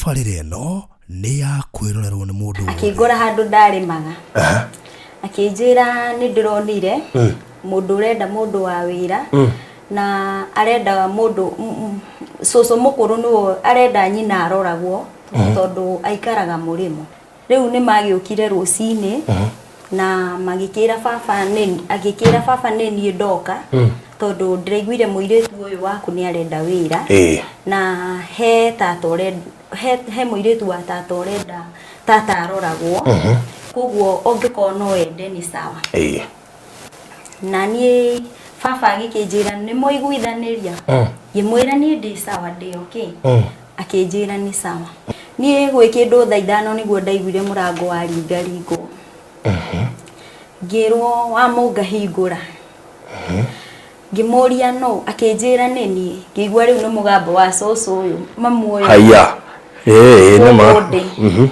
Tabarĩra ĩno nĩ ya kwĩrorerwo nĩ mũndũ wothe. Akĩngora handũ ndarĩmaga, akĩnjĩra nĩ ndĩronire mũndũ ũrenda mũndũ wa wĩra na arenda mũndũ cũcũ mũkũrũ nĩwe arenda nyina aroragwo tondũ aikaraga mũrĩmo. Rĩu nĩ magĩũkire rũcinĩ na magĩkĩra baba nĩ agĩkĩra baba nĩ niĩ ndoka tondũ ndĩraiguire mũirĩtu ũyũ waku nĩ arenda wĩra na he tata ũrenda he mũirĩtu wa tata ũrenda tata aroragwo, koguo ũngĩkorwo no wende nĩ sawa. Na niĩ baba agĩkĩnjĩra nĩ mwaiguithanĩria, ngĩmwĩra niĩ ndĩ sawa, ndĩ okay. Akĩnjĩra nĩ sawa. Niĩ gwĩ kĩndũ thaa 5 nĩguo ndaiguire mũrango waringaringwo, ngĩrwo wa Mũnga hingũra. Ngĩmũria no, akĩnjĩra nĩ niĩ. Ngĩigua rĩu nĩ mũgambo wa cũcũ ũyũ, mamu ũyũ. Haya, ĩĩ nĩ ma. Gũkũ ndĩ.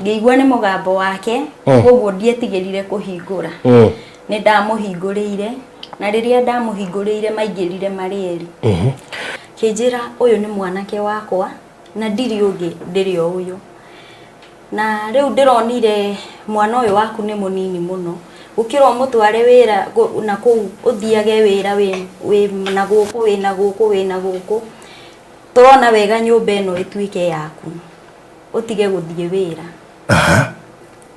Ngĩigua nĩ mũgambo wake, koguo ndietigĩrire kũhingũra. Nĩ ndamũhingũrĩire, na rĩrĩa ndamũhingũrĩire maingĩrire marĩ erĩ. Akĩnjĩra ũyũ nĩ mwanake wakwa na ndirĩ ũngĩ ndĩrĩ o ũyũ. Na rĩu ndĩronire mwana ũyũ waku nĩ mũnini mũno gũkĩra ũmũtware wĩra na kũu ũthiage wĩra wĩ na gũkũ wĩ na gũkũ wĩ na gũkũ. Tũrona wega nyũmba ĩno ĩtuĩke yaku ũtige gũthiĩ wĩra.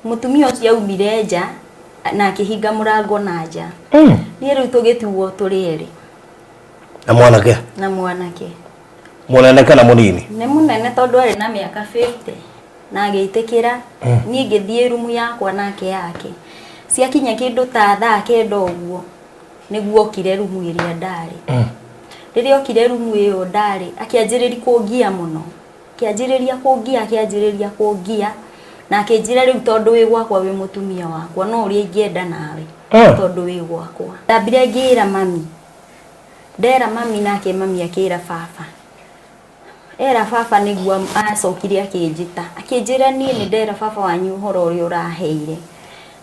Mũtumia ũcio aumire nja na akĩhinga mũrango na nja. Niĩ rĩu tũgĩtigwo tũrĩ erĩ. Na mwanake? Na mwanake. Mũnene kana mũnini? Nĩ mũnene tondũ arĩ na mĩaka 50 na agĩtĩkĩra. Niĩ ngĩthiĩ rumu yakwa nake yake. Ciakinya kĩndũ ta thaa 9 ũguo nĩguo okire rumu ĩrĩa ndarĩ. Rĩrĩa okire rumu ĩyo ndarĩ akĩanjĩrĩria kũngia mũno. Akĩanjĩrĩria kũngia, akĩanjĩrĩria kũngia na akĩnjĩra rĩu tondũ wĩ gwakwa wĩ mũtumia wakwa no ũrĩa ingĩenda nawe tondũ wĩ gwakwa. Ndambire ngĩra mami. Ndera mami nake mami akĩra baba. Era baba nĩguo acokire akĩnjĩta. Akĩnjĩra niĩ nĩ ndera baba wanyu ũhoro ũrĩa ũraheire.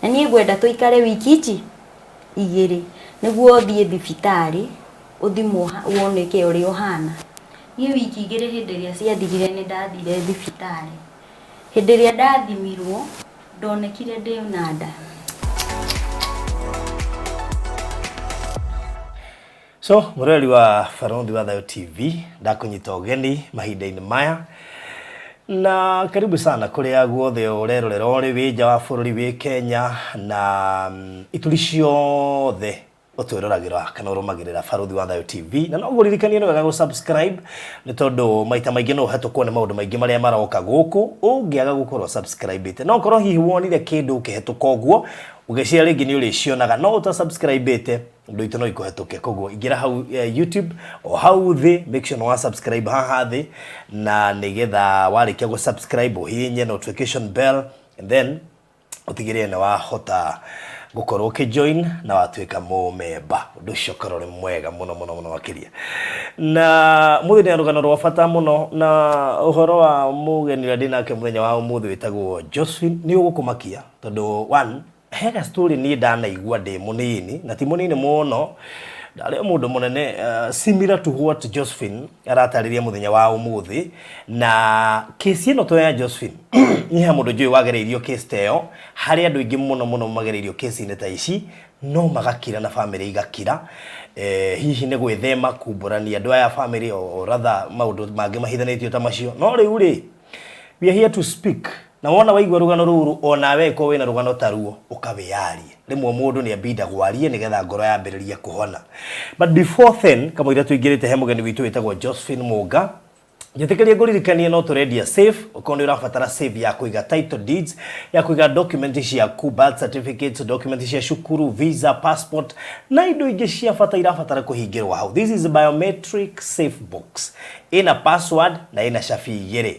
Na niĩ ngwenda tũikare wiki ici igĩrĩ nĩguo ũthiĩ thibitarĩ ũthimwo woneke ũrĩa ũhana. Niĩ wiki 2 hĩndĩ ĩrĩa ciathirire nĩ ndathire thibitarĩ. Hĩndĩ ĩrĩa ndathimirwo ndonekire ndĩ na nda. So, mũroreri wa Barũthi wa Thayũ TV, ndakũnyita ũgeni mahinda-inĩ maya na karibu sana kũrĩa guothe ũrerorera ũrĩ wĩ nja wa bũrũri, wĩ Kenya na ituri ciothe ũtwĩroragĩra kana ũrũmagĩrĩra Barũthi wa Thayũ TV. Na no ngũririkanie nĩ wega gũ subscribe nĩ tondũ maita maingĩ no ũhetũkwo nĩ maũndũ maingĩ marĩa maroka gũkũ ũngĩaga gũkorwo subscribe-ĩte. No ũkorwo hihi wonire kĩndũ ũkĩhetũka ũguo ũgĩciria rĩngĩ nĩ ũrĩcionaga, no ũta subscribe-ĩte ũndũ itũ no ikũhetũke. Koguo ingĩra hau YouTube o hau thĩ, make sure nĩ wa subscribe haha thĩ, na nĩgetha warĩkia gũ subscribe ũhihinye notification bell and then ũtigĩrĩre nĩ wahota gũkorwo ũkĩjoin na watuĩka mũmemba. Ũndũ ũcio ũkorwo ũrĩ mwega mũno mũno mũno makĩria. Na mũthĩ ndĩna rũgano rwa bata mũno na ũhoro wa mũgeni ũrĩa ndĩnake mũthenya wa ũmũthĩ wĩtagwo Josephine. Nĩ ũgũkũmakia tondũ one he ga story niĩ ndanaigua ndĩ mũnini, na ti mũnini mũno, ndarĩ o mũndũ mũnene, similar to what Josephine aratarĩria mũthenya wa ũmũthĩ. Na kesi ĩno to ya Josephine, niĩ he mũndũ njũĩ wagereirio case ta ĩyo. Harĩ andũ aingĩ mũno mũno magereirio kesi-inĩ ta ici no magakira na famĩlĩ igakira. Hihi nĩ gwĩthema kumbũrania andũ aya a famĩlĩ or rather maũndũ mangĩ mahithanĩtio ta macio. No rĩu rĩ, we are here to speak. Na wona waigua rũgano rũrũ, onawe ĩkorwo wĩna rũgano ta ruo, ũkawĩyarie. Rĩmwe mũndũ nĩ ambindagwo arie nĩgetha ngoro yambĩrĩrie kũhona. But before then, kamũira tũingĩrĩte he mũgeni witũ wĩtagwo Josephine Mũnga, njĩtĩkĩrie ngũririkanie no tũrendia safe. Ũkorwo nĩ ũrabatara safe ya kũiga title deeds, ya kũiga document ciaku, birth certificates, document cia cukuru, visa, passport na indo ingĩ cia bata irabatara kũhingĩrwo hau. This is biometric safe box. Ĩna password na ĩna cabi igĩrĩ.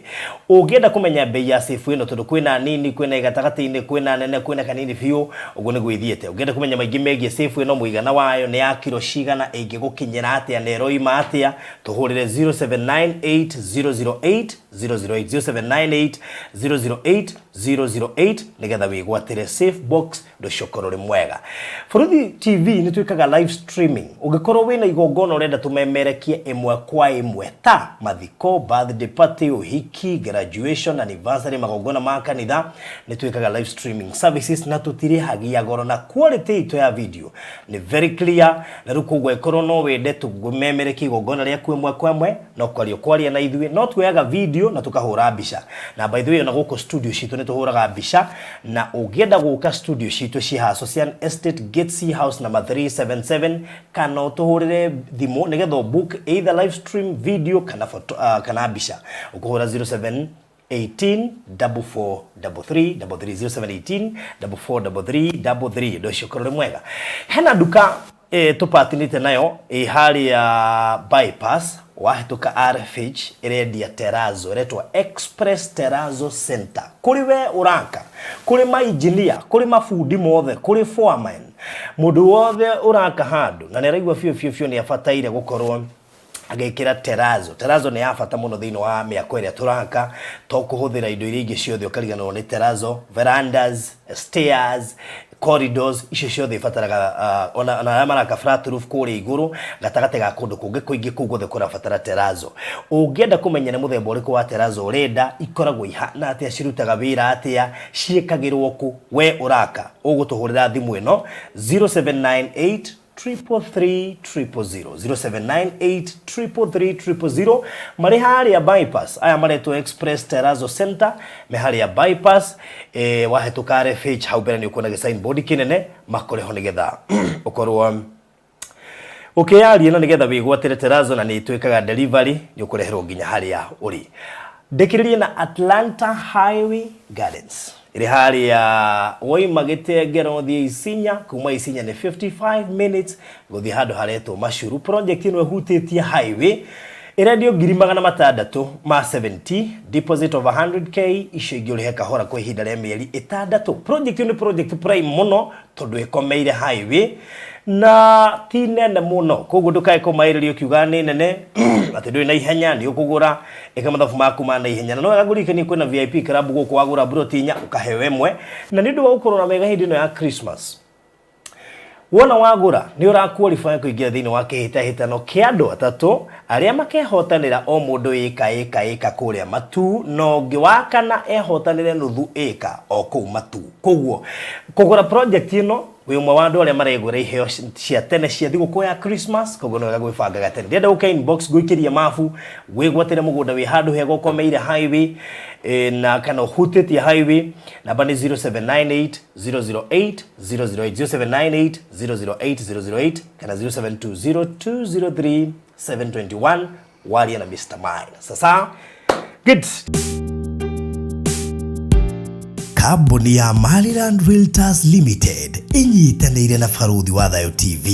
Ũngĩenda kũmenya mbei ya safe ĩno, tondũ kwĩna nini, kwĩna gatagatĩ-inĩ, kwĩna nene, kwĩna kanini biũ, ũguo nĩguo ithiĩte. Ũngĩenda kũmenya maingĩ megiĩ safe ĩno, mũigana wayo, nĩ ya kiro cigana, ĩngĩgũkinyĩra atĩa na ĩroima atĩa, tũhũrĩre 0798 008 008, 0798 008 008 nĩgetha wĩgwatĩre safe box. Ũndũ ũcio ũkorwo ũrĩ mwega. Bũrũthi TV nĩ twĩkaga live streaming. Ũngĩkorwo wĩna igongona ũrenda tũmemerekie ĩmwe kwa ĩmwe ta Ta mathiko, birthday party, ũhiki, graduation, anniversary, magongona ma kanitha, nĩ twĩkaga live streaming services na tũtirĩhagia goro, na quality itũ ya video nĩ very clear. Na rĩu koguo ĩkorwo no wende tũmemerekie igongona rĩaku ĩmwe kwa ĩmwe, no kwaria kwaria na ithuĩ, no tuoyaga video na tũkahũra mbica. Na by the way, ona gũkũ studio citũ nĩ tũhũraga mbica, na ũngĩenda gũka studio citũ ciĩ haha Socian Estate, Gate C House number 377, kana ũtũhũrĩre thimũ nĩgetha book either live stream video kana photo, kana mbica. Ũkũhũra 07 18 44 33 33, 0718 44 33 33. Ũndũ ũcio ũkorwo ũrĩ mwega. Hena nduka tũpatinĩte nayo ĩ harĩa bypass, wahĩtũka RFH, ĩrendia terazo, ĩretwo Express Terazo Center. Kũrĩ we ũraka, kũrĩ mainjinia, kũrĩ mabundi mothe, kũrĩ foreman, mũndũ wothe ũraka handũ na nĩ araigua biũ biũ biũ nĩ abataire gũkorwo agĩkĩra terazo. Terazo nĩ ya bata mũno thĩinĩ wa mĩako ĩrĩa tũraka, to kũhũthĩra indo iria ingĩ ciothe ũkariganĩrwo nĩ terazo. Verandas, stairs, corridors, icio ciothe ibataraga ona arĩa maraka flat roof kũrĩa igũrũ gatagatĩ ga kũndũ kũngĩ kũingĩ, kũu guothe kũrabatara terazo. Ũngĩenda kũmenya nĩ mũthemba ũrĩkũ wa terazo ũrenda, ikoragwo ihana atĩa, cirutaga wĩra atĩa, ciĩkagĩrwo kũ, we ũraka ũgũtũhũrĩra thimũ ĩno 0798 333 000, 0798 333 000. Marĩ harĩa bypass. Aya maretwo Express Terrazzo Center, me harĩa bypass, wahĩtũka RFH hau mbere nĩ ũkuona gĩ signboard kĩnene. Makoreho nĩgetha ũkorwo ũkĩyaria na nĩgetha wĩgwatĩre terazo, na nĩ twĩkaga delivery, nĩ ũkũreherwo nginya harĩa ũrĩ. Ndĩkĩrĩrie na Atlanta Highway Gardens, ĩrĩ harĩa waima Gĩtengero thiĩ Isinya, kuma Isinya nĩ 55 minutes gũthiĩ handũ haretwo Macuru. Project ĩno ĩhutĩtie highway, ĩrendio 670,000, deposit of 100K, icio ingĩ ũrĩhe kahora kwa ihinda rĩa mĩeri 6. Project ĩyo nĩ project prime mũno tondũ ĩkomeire highway na ti nene mũno, koguo ndũkae kũmaĩrĩria ũkiuga nĩ nene atĩ ndũrĩ na ihenya. Nĩ ũkũgũra, ĩka mathabu maku ma na ihenya. Na no wega ngũririkanie kwĩna VIP club gũkũ, wagũra mburoti 4 ũkaheo ĩmwe, na nĩ ũndũ wa gũkorwo na mega hĩndĩ ĩno ya Christmas, wona wagũra nĩ ũra qualify kũingĩra thĩinĩ wa kĩhĩtahĩtano kĩa andũ atatũ arĩa makehotanĩra o mũndũ ĩka ĩka ĩka kũrĩa Matu, na ũngĩ wa kana ehotanĩre nuthu ĩka o kũu Matu. Koguo kũgũra project ĩno wĩ ũmwe wa andũ arĩa maregũra iheo cia tene cia thigũkũ ya Christmas. Koguo nĩ wega gwĩbangaga tene. Ndĩrenda gũka inbox ngũikĩrie mabu wĩgwatĩre mũgũnda wĩ handũ hega ũkomeire highway, na kana ũhutĩtie highway. Namba nĩ 0798 008 008, 0798 008 008 kana 0720 203 721. Waria na Mr. Mine. Sasa good. Kambuni ya Maryland Realtors Limited ĩnyitanĩire na Barũthi wa Thayũ TV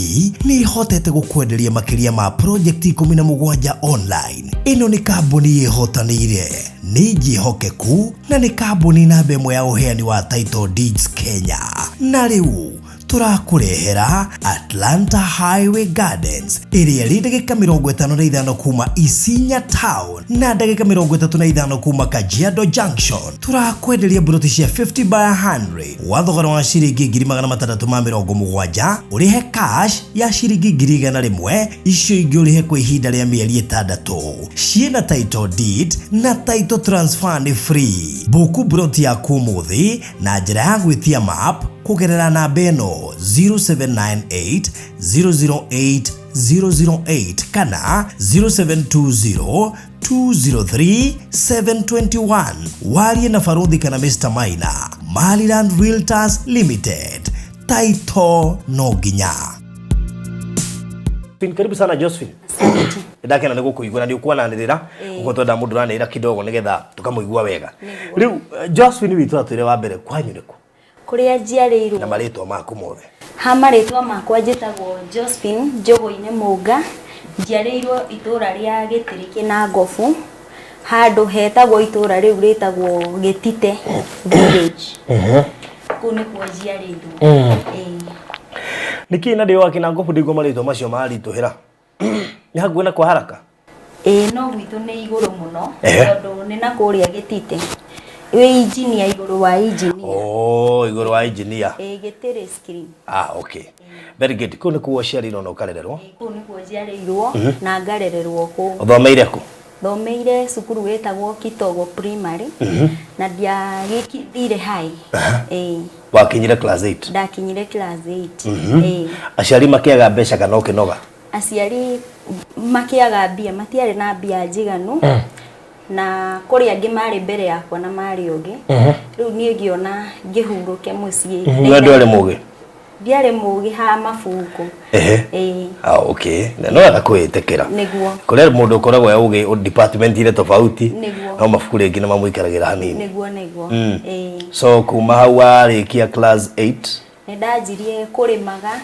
nĩ ĩhotete gũkwenderia makĩria ma project 17 online. Ĩno nĩ kambuni ĩhotanĩire, nĩ njĩhokeku, na nĩ kambuni namba 1 ya ũheani wa title deeds Kenya. Na rĩu tũrakũrehera Atlanta Highway Gardens, ĩrĩa ĩrĩ ndagĩka 55 kuma Isinya Town na ndagĩka 35 kuma Kajiado Junction. Tũrakwenderia mburoti cia 50 by 100 wa thogora wa ciringi 670,000, ũrĩhe cash ya ciringi 100,000, icio ingĩ ũrĩhe kwa ihinda rĩa mĩeri 6. Ciĩna title deed na title transfer nĩ free. Buku mburoti yaku ũmũthĩ na njĩra ya gwĩtia map kũgerera namba ĩno 0798 008 008 kana 0720 203 721. Warie na Barũthi kana Mr. Maina. Maryland Realtors Limited, title no nginya. Karibu sana, Josephine. Ndakena nĩ gũkũigua na nĩ ũkwananĩrĩra ũguo, twenda mũndũ ũranĩrĩra kidogo nĩgetha tũkamũigua wega. Rĩu Josephine witũ, atwĩre wa mbere kwanyu nĩkũ? Kũrĩa njiarĩirwo. Na marĩtwa maku mothe. Ha marĩtwa makwa njĩtagwo Josephine Njũgũ-inĩ Mũnga. Njiarĩirwo itũra rĩa Gĩtiriki na Ngobu, handũ hetagwo, itũra rĩu rĩtagwo Gĩtite village. Kũu nĩkuo njiarĩirwo. Ĩĩ. Nĩkĩ na ndĩ wa kĩna Ngobu ndĩguo marĩtwa macio maritũhĩra nĩ hakuhĩ na kwa haraka? Ĩĩ, no gwitũ nĩ igũrũ mũno tondũ nĩ na kũrĩa Gĩtite wĩ injinia, igũrũ wa injinia. Oh, igũrũ wa engineer. Ĩĩ, Gĩtĩrĩ screen. Ah, okay, very good. Kũu nĩkuo ũciarĩirwo na ũkarererwo? Ĩĩ, kũu nĩkuo njiarĩirwo na ngarererwo kũu. Ũthomeire kũ? Thomeire cukuru wĩtagwo Kitogo Primary na ndiagĩthire high. Ĩĩ. Wakinyire class 8? Ndakinyire class 8. Ĩĩ. Aciari makĩaga mbeca kana ũkĩnoga? Aciari makĩaga mbia, matiarĩ na mbia njiganu na kũrĩ angĩ marĩ mbere yakwa na marĩ ũgĩ. Rĩu niĩ ngĩona ngĩhurũke mũciĩ. We ndwarĩ mũgĩ? Ndiarĩ mũgĩ ha mabuku. Ehe. Ĩĩ. Ah, okay. Na no wega kwĩĩtĩkĩra. Nĩguo. Kũrĩ mũndũ ũkoragwo e ũgĩ department ile tofauti. Nĩguo. No mabuku rĩngĩ nĩ mamũikaragĩra hanini. Nĩguo nĩguo. Ĩĩ. So kuma hau warĩkia class 8? Nĩ ndanjirie kũrĩmaga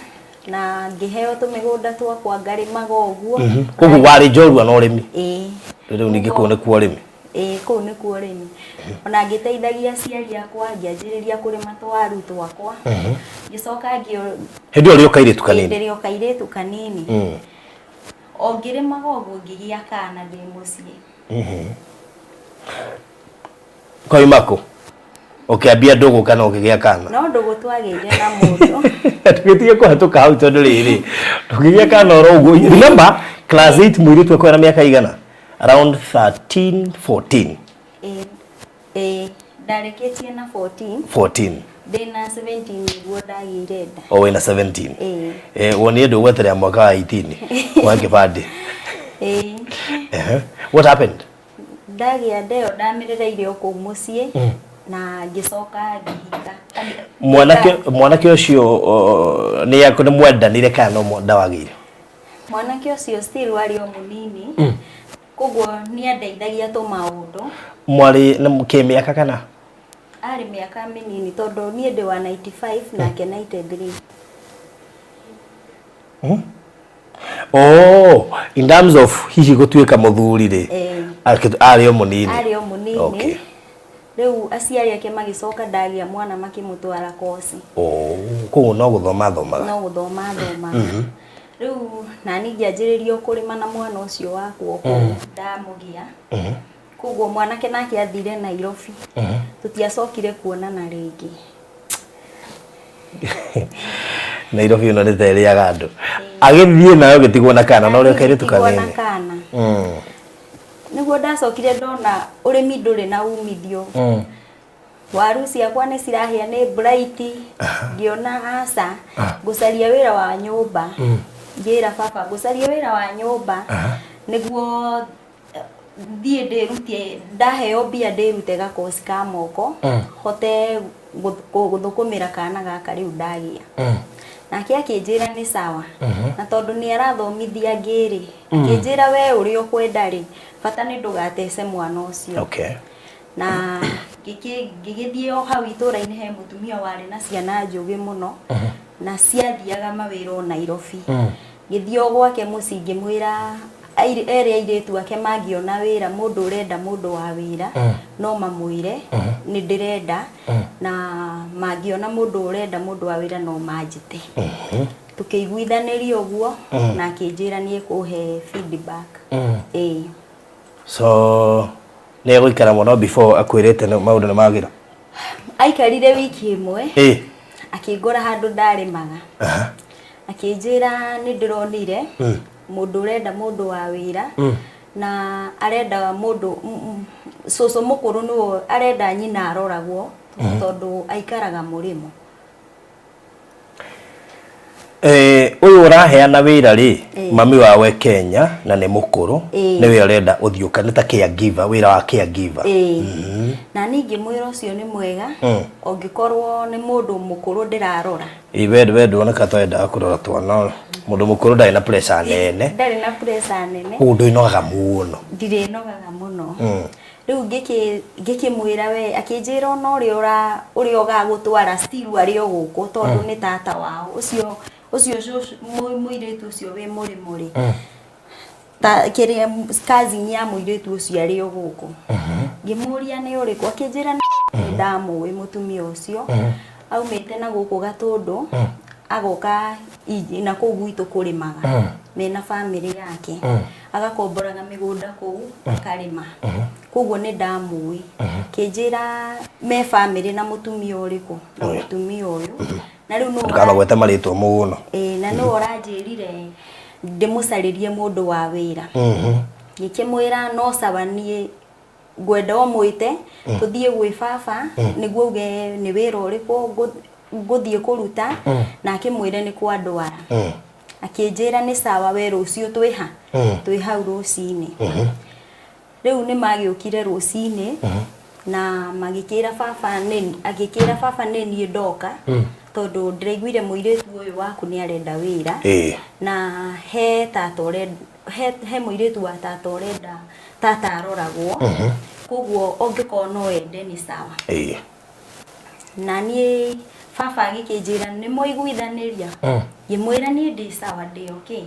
na ngĩheo tũmĩgũnda twakwa ngarĩmaga ũguo. Koguo warĩ njorua na ũrĩmi? Ĩĩ. Rĩu ningĩ kũu nĩkuo ũrĩmi? Ĩĩ, kũu nĩkuo ũrĩmi. Ona ngĩteithagia aciari akwa, ngĩanjĩrĩria kũrĩma tũwaru twakwa. Ngĩcoka ngĩo Hĩndĩ ĩyo ũrĩ o kairĩtu kanini? Ndĩrĩ o kairĩtu kanini. O ngĩrĩmaga ũguo ngĩgĩa kana ndĩ mũciĩ. Koima kũ? Ũkĩambia ndũgũ kana ũkĩgĩa kana? No ndũgũ twagĩire na mũndũ. Tũgĩtige kũhetũka hau tondũ rĩrĩ, ũkĩgĩa kana oro ũguo. Remember, class 8 mũirĩtu akoragwo na mĩaka igana? Around 13, 14. Ĩĩ, ĩĩ, ndarĩkĩtie na 14. 14. Ndĩna 17 nĩguo ndagĩire nda. O wĩna 17? Ĩĩ. Eh, wonire ndũgweterera mwaka wa 18 wa kĩbandĩ. Ĩĩ. Ehe. What happened? Ndagĩa nda ĩyo ndamĩrereire o kũu mũciĩ na ngĩcoka ngĩhika. Mwanake mwanake ũcio nĩ nĩ mwendanire kana no nda wagĩire? Mwanake ũcio still warĩ o mũnini. Koguo nĩ andeithagia tũmaũndũ. Mwarĩ na kĩmĩaka kana? Arĩ mĩaka mĩnini tondũ niĩ ndĩ wa 95 nake 93. Oh, in terms of hihi gũtuĩka mũthuri rĩ, Ĩĩ. Arĩ o mũnini. Arĩ o mũnini. Okay. Rĩu aciari ake magĩcoka ndagĩa mwana makĩmũtwara koci. Oh, koguo no gũthoma athomaga. No gũthoma athomaga. Rĩu nani ngĩanjĩrĩria kũrĩma na mwana ũcio wakwa kũu ndamũgĩa. Koguo mwanake nake athire Nairobi. Tũtiacokire kuonana rĩngĩ. Nairobi ĩno nĩ ta ĩrĩaga andũ. Agĩthiĩ nawe ũgĩtigwo na kana na ũrĩa kairĩtu Ngĩtigwo na kanini. kana. Nĩguo ndacokire ndona ũrĩmi ndũrĩ na umithio. Waru ciakwa nĩ cirahĩa nĩ blight. Ngĩona aca ngũcaria wĩra wa nyũmba. Ngĩra baba ngũcaria wĩra wa nyũmba nĩguo thiĩ ndĩrutie, ndaheo mbia ndĩrute gakoci ka moko hote gũthũkũmĩra kana gaka rĩu ndagĩa. Nake akĩnjĩra nĩ sawa. Na tondũ nĩ arathomithia angĩ rĩ, akĩnjĩra we ũrĩa ũkwenda rĩ, bata nĩ ndũgatece mwana ũcio. Okay. Na ngĩgĩthiĩ o hau itũũra-inĩ he mũtumia warĩ na ciana njũgĩ mũno na ciathiaga mawĩra o Nairobi. Ngĩthiĩ o gwake mũciĩ ngĩmwĩra ere airĩtu ake mangĩona wĩra, mũndũ ũrenda mũndũ wa wĩra no mamwĩre nĩ ndĩrenda, na mangĩona mũndũ ũrenda mũndũ wa wĩra no manjĩte. Tũkĩiguithanĩria ũguo na akĩnjĩra nĩ ekũhe feedback. Ĩĩ. So nĩ egũikara mũno before akwĩrĩte maũndũ nĩ magĩra? Aikarire wiki ĩmwe. Ĩĩ. Akĩngora handũ ndarĩmaga. Akĩnjĩra nĩ ndĩronire mũndũ ũrenda mũndũ wa wĩra na arenda mũndũ cũcũ mũkũrũ nĩwe arenda nyina aroragwo tondũ aikaraga mũrĩmo. Ũyũ ũraheana wĩra rĩ, Ĩĩ. mami wawe Kenya na nĩ mũkũrũ, Ĩĩ. nĩwe ũrenda ũthiĩ ũka, nĩ ta caregiver, wĩra wa caregiver. Ĩĩ. Na niĩ ngĩmwĩra ũcio nĩ mwega, ũngĩkorwo nĩ mũndũ mũkũrũ ndĩrarora. Ĩĩ, we nduoneka ta wendaga kũrora twana. Mũndũ mũkũrũ ndarĩ na pressure nene. Ndarĩ na pressure nene. Koguo ndũinogaga mũno. Ndirĩnogaga mũno. Rĩu ngĩkĩmwĩra we, akĩnjĩra ona ũrĩa ũrĩa ũgagũtwara still arĩ o gũkũ tondũ nĩ tata wao. Ũcio, ũcio cũcũ, mũirĩtu ũcio wĩ mũrĩmo rĩ. Ta kĩrĩa cousin ya mũirĩtu ũcio arĩ o gũkũ. Ngĩmũria nĩ ũrĩkũ, akĩnjĩra nĩ ndamũĩ mũtumia ũcio. Aumĩte na gũkũ Gatũndũ, agoka na kũu gwitũ kũrĩmaga. Mena bamĩrĩ yake. Agakomboraga mĩgũnda kũu, akarĩma. Koguo nĩ ndamũĩ. Akĩnjĩra me bamĩrĩ na mũtumia ũrĩkũ, na mũtumia ũyũ. Na rĩu nĩwe Ndũkamagwete marĩtwa mũno. Ĩĩ, na nĩwe ũranjĩrire ndĩmũcarĩrie mũndũ wa wĩra. Ngĩkĩmwĩra no sawa, niĩ ngwenda ũmwĩte tũthiĩ gwĩ baba nĩguo uge nĩ wĩra ũrĩkũ ngũthiĩ kũruta, na akĩmwĩre nĩ kwa ndwara. Akĩnjĩra nĩ sawa, we rũciũ twĩ ha twĩ hau rũcinĩ. Rĩu nĩ magĩũkire rũcinĩ na magĩkĩra baba nĩ agĩkĩra baba nĩ niĩ ndoka, tondũ ndĩraiguire mũirĩtu ũyũ waku nĩ arenda wĩra na he tata ũrenda, he mũirĩtu wa tata ũrenda tata aroragwo, koguo ũngĩkorwo no wende nĩ sawa. Na niĩ baba agĩkĩnjĩra nĩ mwaiguithanĩria. Ngĩmwĩra niĩ ndĩ sawa, ndĩ okay.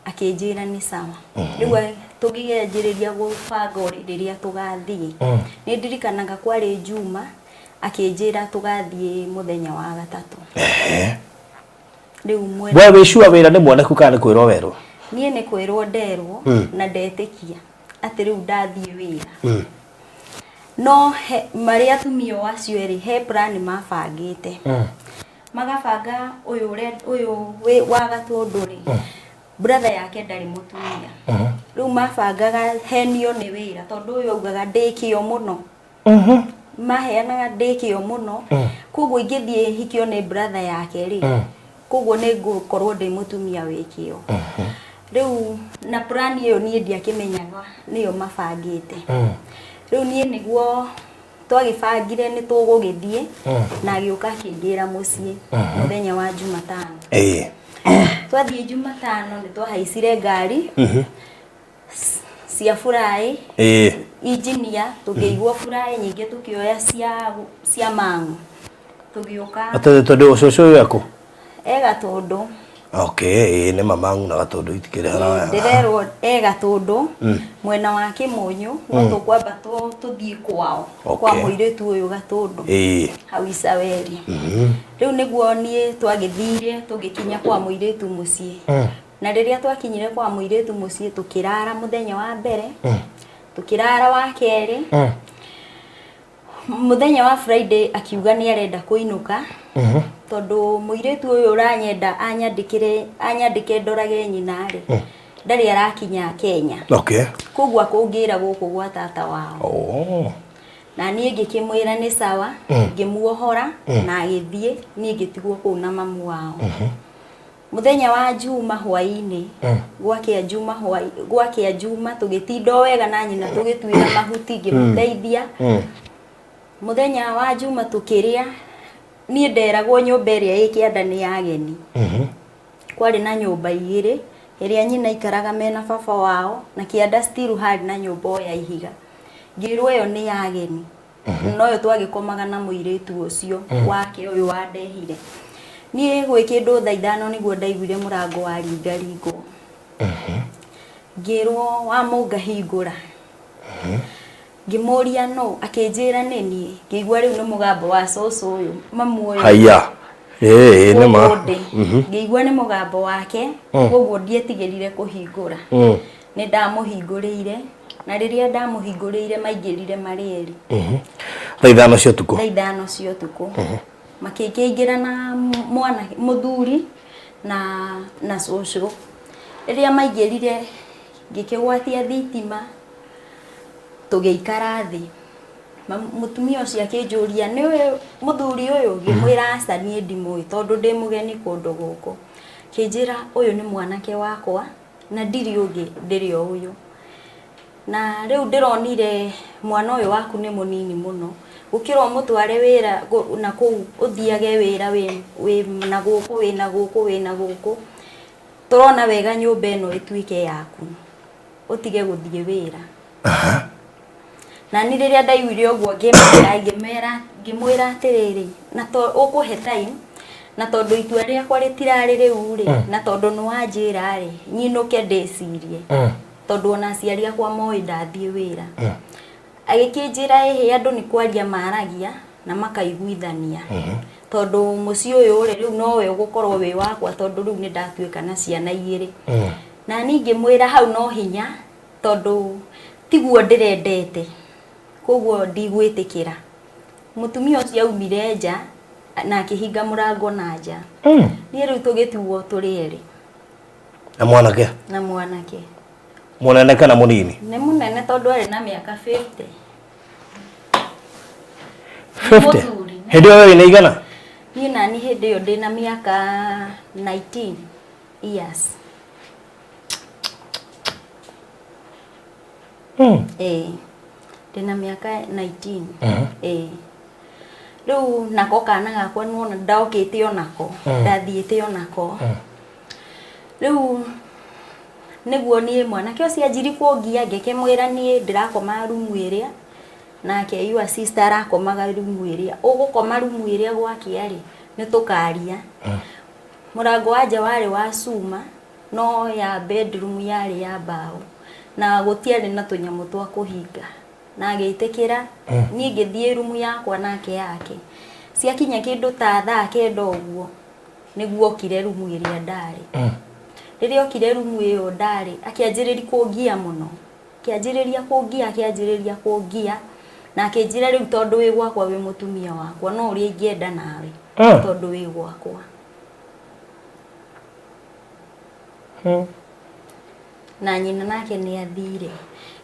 Akĩnjĩra nĩ sawa. Rĩu tũgĩanjĩrĩria gũbanga rĩrĩa tũgathiĩ. Nĩ ndirikanaga kwarĩ Juma, akĩnjĩra tũgathiĩ mũthenya wa gatatũ. Rĩu mwena We wĩ sure wĩra nĩ mwoneku kana nĩ kwĩrwo werwo? Niĩ nĩ kwĩrwo nderwo na ndetĩkia atĩ rĩu ndathiĩ wĩra. No he, marĩ atumia o acio erĩ he plan mabangĩte. Magabanga ũyũ ũyũ wa Gatũndũ rĩ, brother yake ndarĩ mũtumia. Rĩu mabangaga henio nĩ wĩra, tondũ ũyũ augaga ndĩ kĩo mũno, maheanaga ndĩ kĩo mũno, koguo ingĩthiĩ hikio nĩ brother yake rĩ, koguo nĩ ngũkorwo ndĩ mũtumia wĩ kĩo. Rĩu na plan ĩyo niĩ ndiakĩmenyaga nĩyo mabangĩte. Rĩu niĩ nĩguo twagĩbangire nĩ tũgũgĩthiĩ, na agĩũka akĩngĩra mũciĩ mũthenya wa Jumatano. Twathiĩ Jumatano nĩ twahaicire ngari cia buraĩ, injinia, tũkĩigwo buraĩ nyingĩ, tũkĩoya cia mang'u tũgĩũka. Atĩ tondũ cũcũ ũyũ ekũ? E Gatũndũ. Okay, ĩĩ, nĩ mamangu na Gatũndũ itikĩrĩ haraya. Ndĩrerwo e Gatũndũ mwena wa Kĩmũnyũ, no tũkwamba tũthiĩ kwao kwa mũirĩtu ũyũ Gatũndũ hau Icaweri. Rĩu nĩguo niĩ twagĩthire tũgĩkinya kwa mũirĩtu mũciĩ. Na rĩrĩa twakinyire kwa mũirĩtu mũciĩ, tũkĩrara mũthenya wa mbere, tũkĩrara wa kerĩ. Mũthenya wa Friday akiuga nĩ arenda kũinũka, tondũ mũirĩtu ũyũ ũranyenda anyandĩkĩre anyandĩke ndorage nyina rĩ, ndarĩ arakinya Kenya. Koguo akũngĩra gũkũ gwa tata wao. Na niĩ ngĩkĩmwĩra nĩ sawa, ngĩmuohora na agĩthiĩ, niĩ ngĩtigwo kũu na mamu wao. Mũthenya wa Juma hwaĩ-inĩ, gwakĩa Juma hwaĩ, gwakĩa Juma tũgĩtinda o wega na nyina, tũgĩtuĩra mahuti, ngĩmũteithia. Mũthenya wa Juma tũkĩrĩa. Niĩ nderagwo nyũmba ĩrĩa ĩ kĩanda nĩ ya ageni. Kwarĩ na nyũmba igĩrĩ, ĩrĩa nyina aikaraga mena baba wao, na kĩanda still harĩ na nyũmba o ya ihiga. Ngĩrwo ĩyo nĩ ya ageni, noyo twagĩkomaga na mũirĩtu ũcio wake ũyũ wandehire. Niĩ gwĩ kĩndũ thaa 5 nĩguo ndaiguire mũrango waringaringwo. Ngĩrwo wa mũngahingũra. Ngĩmũria no, akĩnjĩra nĩ niĩ. Ngĩigua rĩu nĩ mũgambo wa cũcũ ũyũ, mamu ũyũ. Haya, ĩĩ, nĩ ma. Gũkũ ndĩ. Ngĩigua nĩ mũgambo wake, koguo ndietigĩrire kũhingũra. Nĩ ndamũhingũrĩire, na rĩrĩa ndamũhingũrĩire maingĩrire marĩ erĩ. Thaa 5 cia ũtukũ? Thaa 5 cia ũtukũ. Makĩkĩingĩra na mwana mũthuri na cũcũ. Rĩrĩa maingĩrire ngĩkĩgwatia thitima, tũgĩikara thĩ. Mũtumia ũcio akĩnjũria nĩũĩ mũthuri ũyũ? Ngĩmwĩra aca, niĩ ndimũĩ tondũ ndĩ mũgeni kũndũ gũkũ. Akĩnjĩra ũyũ nĩ mwanake wakwa na ndirĩ ũngĩ, ndĩrĩ o ũyũ. Na rĩu ndĩronire mwana ũyũ waku nĩ mũnini mũno gũkĩra ũmũtware wĩra na kũu ũthiage wĩra wĩ na gũkũ, wĩ na gũkũ, wĩ na gũkũ. Tũrona wega nyũmba ĩno ĩtuĩke yaku, ũtige gũthiĩ wĩra. Na niĩ rĩrĩa ndaiguire ũguo ngĩmaka, ngĩmera, ngĩmwĩra atĩrĩrĩ, na to ũkũhe time, na tondũ itua rĩakwa rĩtirarĩ rĩu rĩ, na tondũ nĩ wanjĩra rĩ, nyinũke ndĩcirie, tondũ ona aciari akwa moĩ ndathiĩ wĩra. Agĩkĩnjĩra ĩhĩ, andũ nĩ kwaria maragia na makaiguithania, tondũ mũciĩ ũyũ rĩ, rĩu nowe ũgũkorwo wĩ wakwa, tondũ rĩu nĩ ndatuĩka na ciana igĩrĩ. Na niĩ ngĩmwĩra hau no hinya, tondũ tiguo ndĩrendete, koguo ndigwĩtĩkĩra. Mũtumia ũcio aumire nja na akĩhinga mũrango na nja. Niĩ rĩu tũgĩtigwo tũrĩ erĩ. Na mwanake? Na mwanake. Mũnene kana mũnini? Nĩ mũnene tondũ arĩ na mĩaka 50. 50? Mũthuri. Hĩndĩ ĩyo wĩ na igana? Niĩ nani hĩndĩ ĩyo ndĩ na mĩaka 19 years. Ĩĩ, ndĩna mĩaka 19. Ĩĩ, rĩu nako kana gakwa nĩwona ndokĩte onako, ndathiĩte onako. Rĩu nĩguo niĩ mwanake ũcio anjiri kũngia, ngĩkĩmwĩra niĩ ndĩrakoma rumu ĩrĩa, nake your sister arakomaga rumu ĩrĩa. Ũgũkoma rumu ĩrĩa gwakĩa rĩ, nĩ tũkaria. Mũrango wa nja warĩ wa cuma, no ya bedroom yarĩ ya mbaũ, na gũtiarĩ na tũnyamũ twa kũhinga. Na agĩtĩkĩra, niĩ ngĩthiĩ rumu yakwa nake yake. Ciakinya kĩndũ ta thaa 9 ũguo, nĩguo okire rumu ĩrĩa ndarĩ. Rĩrĩa okire rumu ĩyo ndarĩ, akĩanjĩrĩria kũngia mũno. Akĩanjĩrĩria kũngia, akĩanjĩrĩria kũngia, na akĩnjĩra rĩu tondũ wĩ gwakwa wĩ mũtumia wakwa, no ũrĩa ingĩenda nawe, tondũ wĩ gwakwa. Na nyina nake nĩ athire.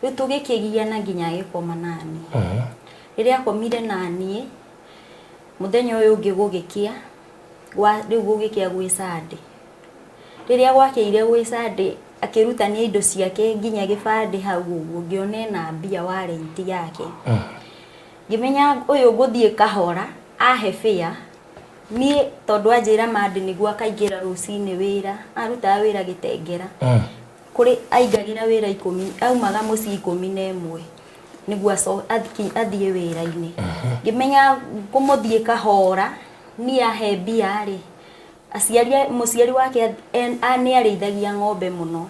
Rĩu tũgĩkĩgiana nginya agĩkoma naniĩ. Rĩrĩa akomire naniĩ, mũthenya ũyũ ũngĩ gũgĩkĩa, rĩu gũgĩkĩa gwĩ Sunday. Rĩrĩa gwakĩire gwĩ Sunday, akĩrutania indo ciake nginya gĩbandĩ hau ũguo, ngĩona ena mbia warrant yake. Ngĩmenya ũyũ ngũthiĩ kahora, ahe fare, niĩ tondũ anjĩra Monday nĩguo akaingĩra rũcinĩ wĩra, arutaga wĩra Gĩtengera. Kũrĩ aingagĩra wĩra 10, aumaga mũciĩ 11 nĩguo athiĩ wĩra-inĩ. Ngĩmenya ngũmũthiĩ kahora, niĩ ahe mbia rĩ, aciari mũciari wake nĩ arĩithagia ng'ombe mũno.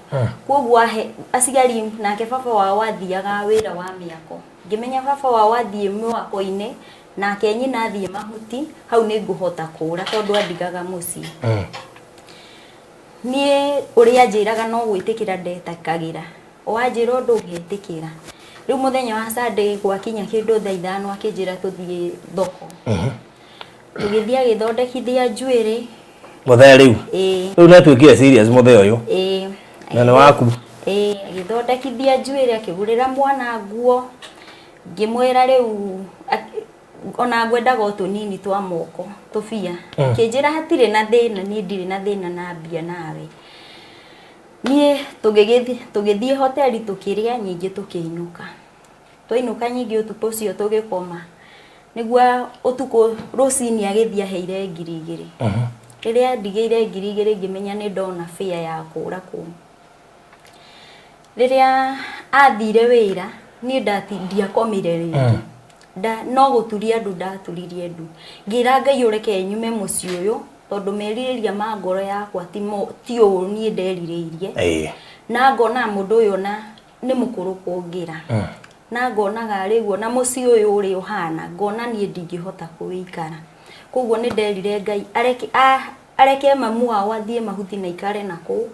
Koguo ahe aciari nake baba wao athiaga wĩra wa mĩako. Ngĩmenya baba wao athiĩ mwako-inĩ, nake nyina athiĩ mahuti, hau nĩ ngũhota kũra tondũ andigaga mũciĩ. Niĩ ũrĩa anjĩraga no gwĩtĩkĩra ndetĩkagĩra. O anjĩra ũndũ ngetĩkĩra. Rĩu mũthenya wa Sunday gwakinya kĩndũ thaa 5 akĩnjĩra tũthiĩ thoko. Tũgĩthiĩ agĩthondekithia njuĩrĩ. Mũthee rĩu? Ĩĩ. Rĩu nĩatuĩkire serious mũthee ũyũ? Ĩĩ. Na nĩ waku? Ĩĩ, agĩthondekithia njuĩrĩ, akĩgũrĩra mwana nguo. Ngĩmwĩra rĩu ona ngwendaga o tũnini twa moko, tũbia. Akĩnjĩra hatirĩ na thĩna, niĩ ndirĩ na thĩna na mbia nawe. Niĩ tũgĩthiĩ hoteli tũkĩrĩa, nyingĩ tũkĩinũka. Twainũka nyingĩ ũtukũ ũcio tũgĩkoma. Nĩguo ũtukũ rũcinĩ agĩthiĩ aheire 2,000. Rĩrĩa andigĩire 2,000 ngĩmenya nĩ ndona fare ya kũra kũu. Rĩrĩa athire wĩra, niĩ ndiakomire rĩngĩ. No gũturia ndu ndaturirie ndu. Ngĩra Ngai ũreke nyume mũciĩ ũyũ, tondũ merirĩria ma ngoro yakwa ti ũũ niĩ nderirĩirie. Na ngona mũndũ ũyũ ona nĩ mũkũrũ kũngĩra. Na ngonaga rĩu ona mũciĩ ũyũ ũrĩa ũhana, ngona niĩ ndingĩhota kũwĩikara. Koguo nĩ nderire Ngai areke mamu wao athiĩ mahuti na ikare na kũu.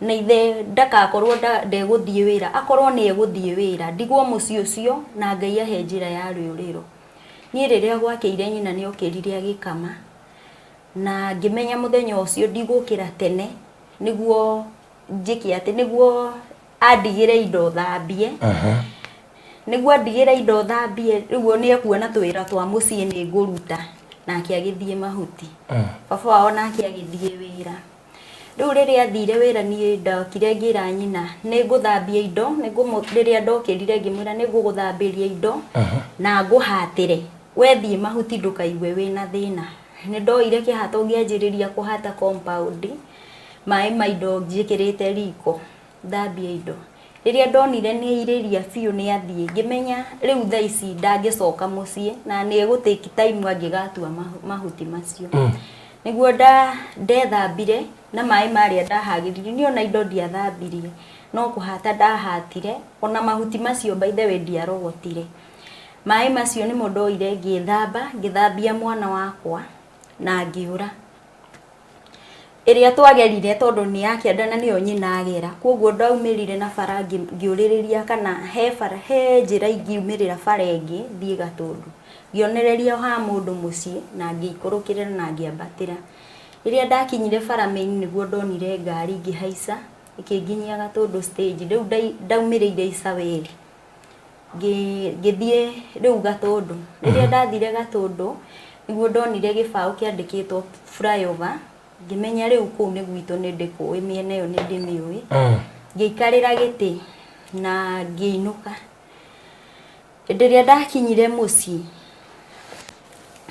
Na ithe ndakakorwo ndegũthiĩ wĩra, akorwo nĩ egũthiĩ wĩra, ndigwo mũciĩ ũcio na Ngai ahe njĩra ya rĩũrĩro. Niĩ rĩrĩa gwakĩire nyina nĩ okĩrire agĩkama, na ngĩmenya mũthenya ũcio ndigũkĩra tene nĩguo njĩke atĩ, nĩguo andigĩre indo thambie. Nĩguo andigĩre indo thambie, rĩu nĩ ekuona tũwĩra twa mũciĩ nĩ ngũruta. Nake agĩthiĩ mahuti. Baba wao nake agĩthiĩ wĩra. Rĩu rĩrĩa athire wĩra niĩ ndokire ngĩra nyina nĩ ngũthambia indo, rĩrĩa ndokĩrire ngĩmwĩra nĩ ngũgũthambĩria indo na ngũhatĩre. We thiĩ mahuti ndũkaigue wĩna thĩna. Nĩ ndoire kĩhato ngĩanjĩrĩria kũhata compound, maĩ ma indo njĩkĩrĩte riko, thambia indo. Rĩrĩa ndonire nĩ airĩria biũ nĩ athiĩ, ngĩmenya rĩu thaa ici ndangĩcoka mũciĩ na nĩ egũ take time angĩgatua mahuti macio. Nĩguo ndethambire na maĩ marĩa ndahagĩririe, niĩ ona indo ndiathambirie, no kũhata ndahatire, ona mahuti macio by the way ndiarogotire. Maĩ macio nĩmo ndoire ngĩthamba, ngĩthambia mwana wakwa na ngĩũra. Ĩrĩa twagerire tondũ nĩ ya kĩanda na nĩyo nyina agera, koguo ndaumĩrire na bara ngĩũrĩrĩria kana he bara, he njĩra ingiumĩrĩra bara ĩngĩ thiĩ Gatũndũ. Ngĩonereria ha mũndũ mũciĩ na ngĩikũrũkĩrĩra na ngĩambatĩra. Rĩrĩa ndakinyire bara main nĩguo ndonire ngari ngĩhaica. Ĩkĩnginyia Gatũndũ stage. Rĩu ndaumĩrĩire Isaweri. Ngĩthiĩ rĩu Gatũndũ. Rĩrĩa ndathire Gatũndũ, nĩguo ndonire gĩbaũ kĩandĩkĩtwo flyover, ngĩmenya rĩu kũu nĩ gwitũ nĩ ndĩkũĩ, mĩena ĩyo nĩ ndĩmĩũĩ. Ngĩikarĩra gĩtĩ na ngĩinũka. Hĩndĩ ĩrĩa ndakinyire mũciĩ,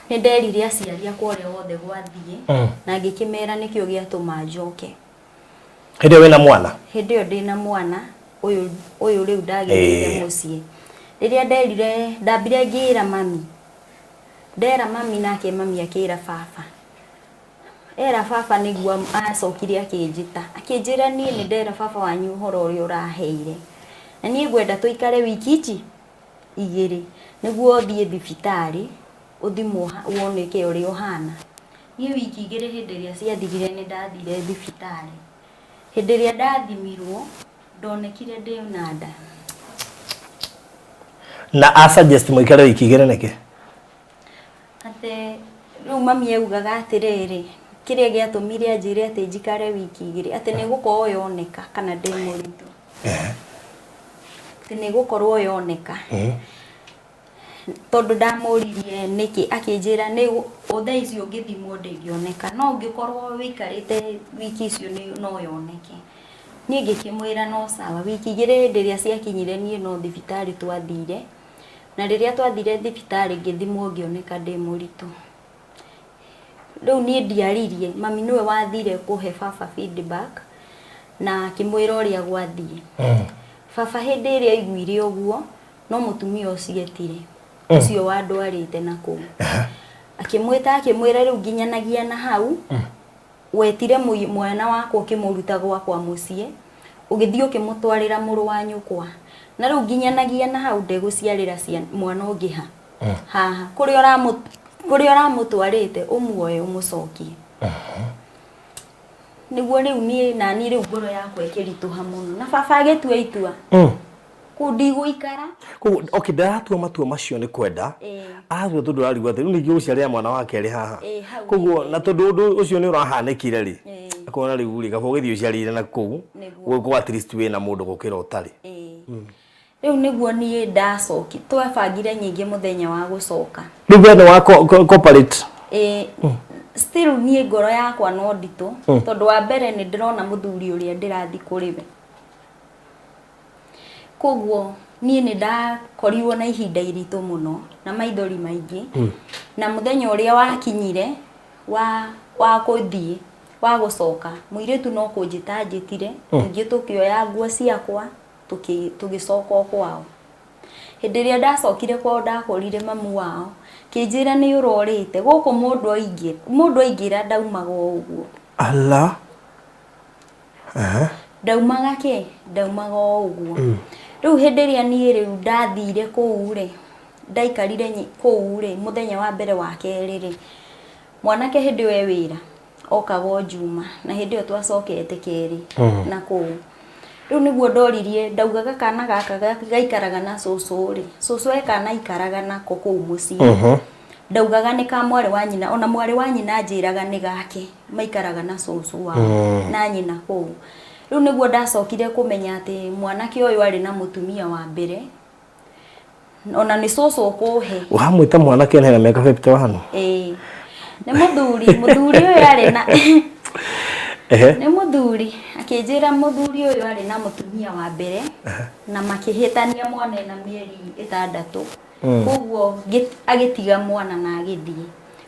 nĩ nderire aciari akwa ũrĩa wothe gwathiĩ, na ngĩkĩmera nĩkĩo gĩatũma njoke. Hĩndĩ ĩyo wĩna mwana? Hĩndĩ ĩyo ndĩna mwana ũyũ, ũyũ rĩu ndagĩrĩire mũciĩ. Rĩrĩa nderire, ndambire ngĩra mami, ndera mami nake mami akĩra baba. Era baba nĩguo acokire akĩnjĩta, akĩnjĩra niĩ nĩ ndera baba wanyu ũhoro ũrĩa ũraheire. Na niĩ ngwenda tũikare wiki ici igĩrĩ nĩguo ũthiĩ thibitarĩ ũthimwo woneke ũrĩa ũhana. Niĩ wiki igĩrĩ hĩndĩ ĩrĩa ciathirire nĩ ndathire thibitarĩ. Hĩndĩ ĩrĩa ndathimirwo ndonekire ndĩ na nda. Na a suggest mũikare wiki igĩrĩ nĩkĩ? Atĩ rĩu mami augaga atĩrĩrĩ, kĩrĩa gĩatũmire anjĩre atĩ njikare wiki igĩrĩ, atĩ nĩ gũkorwo yoneka kana ndĩ mũritũ. Atĩ nĩ gũkorwo yoneka. Tondũ ndamũririe nĩkĩ, akĩnjĩra nĩ thaa ici ũngĩthimwo ndĩngĩoneka, no ũngĩkorwo wĩikarĩte wiki icio no yoneke. Niĩ ngĩkĩmwĩra no sawa. Wiki igĩrĩ hĩndĩ ĩrĩa ciakinyire niĩ no thibitarĩ twathire, na rĩrĩa twathire thibitarĩ ngĩthimwo ngĩoneka ndĩ mũritũ. Rĩu niĩ ndiaririe, mami nĩwe wathire kũhe baba feedback na akĩmwĩra ũrĩa gwathiĩ. Baba hĩndĩ ĩrĩa aiguire ũguo, no mũtumia ũcio etire, ũcio wandwarĩte na kũu. Akĩmwĩta akĩmwĩra rĩu nginyanagia na hau, wetire mwana wakwa ũkĩmũruta gwakwa mũciĩ, ũgĩthiĩ ũkĩmũtwarĩra mũrũ wa nyũkwa. Na rĩu nginyanagia na hau ndegũciarĩra mwana ũngĩ ha? Haha. Kũrĩa ũramũtwarĩte ũmuoe ũmũcokie. Nĩguo rĩu niĩ nani rĩu ngoro yakwa ĩkĩritũha mũno. Na baba agĩtua itua. Kũu ndigũikara. Koguo, okay, ndaratua matua macio nĩ kwenda. Aratua tondũ ararigwo atĩ rĩu ningĩ gũciarĩra mwana wa kerĩ haha. Hau Koguo, nĩ na tondũ ũndũ ũcio nĩ ũrahanĩkire rĩ, akona rĩu rĩ, kaba ũgĩthiĩ ũciarĩire na kũu, gũkũ at least wĩna mũndũ gũkĩra ũtarĩ. Rĩu nĩguo niĩ ndacoki, twabangire nyingĩ mũthenya wa gũcoka. Rĩu we nĩ wa cooperate? Still niĩ ngoro yakwa no nditũ, tondũ wa mbere nĩ ndĩrona mũthuri ũrĩa ndĩrathiĩ kũrĩ we. Koguo niĩ nĩ ndakorirwo na ihinda iritũ mũno na maithori maingĩ. Na mũthenya ũrĩa wakinyire wa kũthiĩ, wa gũcoka, mũirĩtu no kũnjĩta anjĩtire, tũgĩthiĩ tũkĩoya nguo ciakwa, tũgĩcoka o kwao. Hĩndĩ ĩrĩa ndacokire kwao ndakorire mamu wao, kĩnjĩra nĩ ũrorĩte, gũkũ mũndũ aingĩra ndaumaga o ũguo. Ala. Ndaumaga kĩ? Ndaumaga o ũguo. Rĩu hĩndĩ ĩrĩa niĩ rĩu ndathire kũu rĩ, ndaikarire kũu rĩ, mũthenya wa mbere wa kerĩ rĩ, mwanake hĩndĩ ĩyo e wĩra, okaga o Juma, na hĩndĩ ĩyo twacokete kerĩ na kũu. Rĩu nĩguo ndoririe, ndaugaga kana gaka gaikaraga na cũcũ rĩ, cũcũ e kana aikaraga nako kũu mũciĩ. Ndaugaga nĩ ka mwarĩ wa nyina, ona mwarĩ wa nyina anjĩraga nĩ gake, maikaraga na cũcũ wao na nyina kũu. Rĩu nĩguo ndacokire kũmenya atĩ mwanake ũyũ arĩ na mũtumia wa mbere, ona nĩ cũcũ ũkũhe. Ũramwĩta mwanake na mĩaka 51? Ĩĩ. Nĩ mũthuri, mũthuri ũyũ arĩ na Nĩ mũthuri, akĩnjĩra mũthuri ũyũ arĩ na mũtumia wa mbere, na makĩhĩtania mwana ena mĩeri 6. Koguo agĩtiga mwana na agĩthiĩ.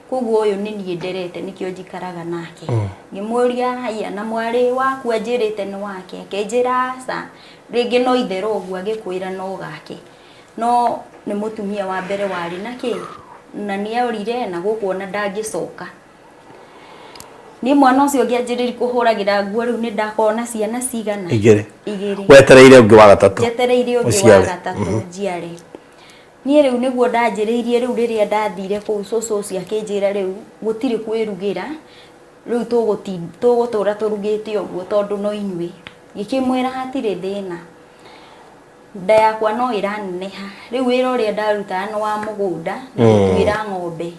Koguo ũyũ nĩ niĩ nderete nĩkĩo njikaraga nake. Ngĩmũria haiya na mwarĩ waku anjĩrĩte nĩ wake, akĩnjĩra aca, rĩngĩ no itherũ ũguo agĩkwĩra no gake. No nĩ mũtumia wa mbere warĩ na kĩ, na nĩ orire na gũkũ ona ndangĩcoka. Niĩ mwana ũcio ngĩanjĩrĩria kũhũragĩra nguo rĩu nĩ ndakorwo na ciana cigana? Igĩrĩ. Igĩrĩ. Wetereire ũngĩ wa gatatũ. Njetereire ũngĩ wa Ũciare. gatatũ njiare. Niĩ rĩu nĩguo ndanjĩrĩirie rĩu rĩrĩa ndathire kũu cũcũ ũcio akĩnjĩra rĩu gũtirĩ kwĩrugĩra, rĩu tũgũtũra tũrugĩte ũguo tondũ no inyuĩ. Ngĩkĩmwĩra hatirĩ thĩna. Nda yakwa no ĩraneneha. Rĩu wĩra ũrĩa ndarutaga nĩ wa mũgũnda na gũtuĩra ng'ombe.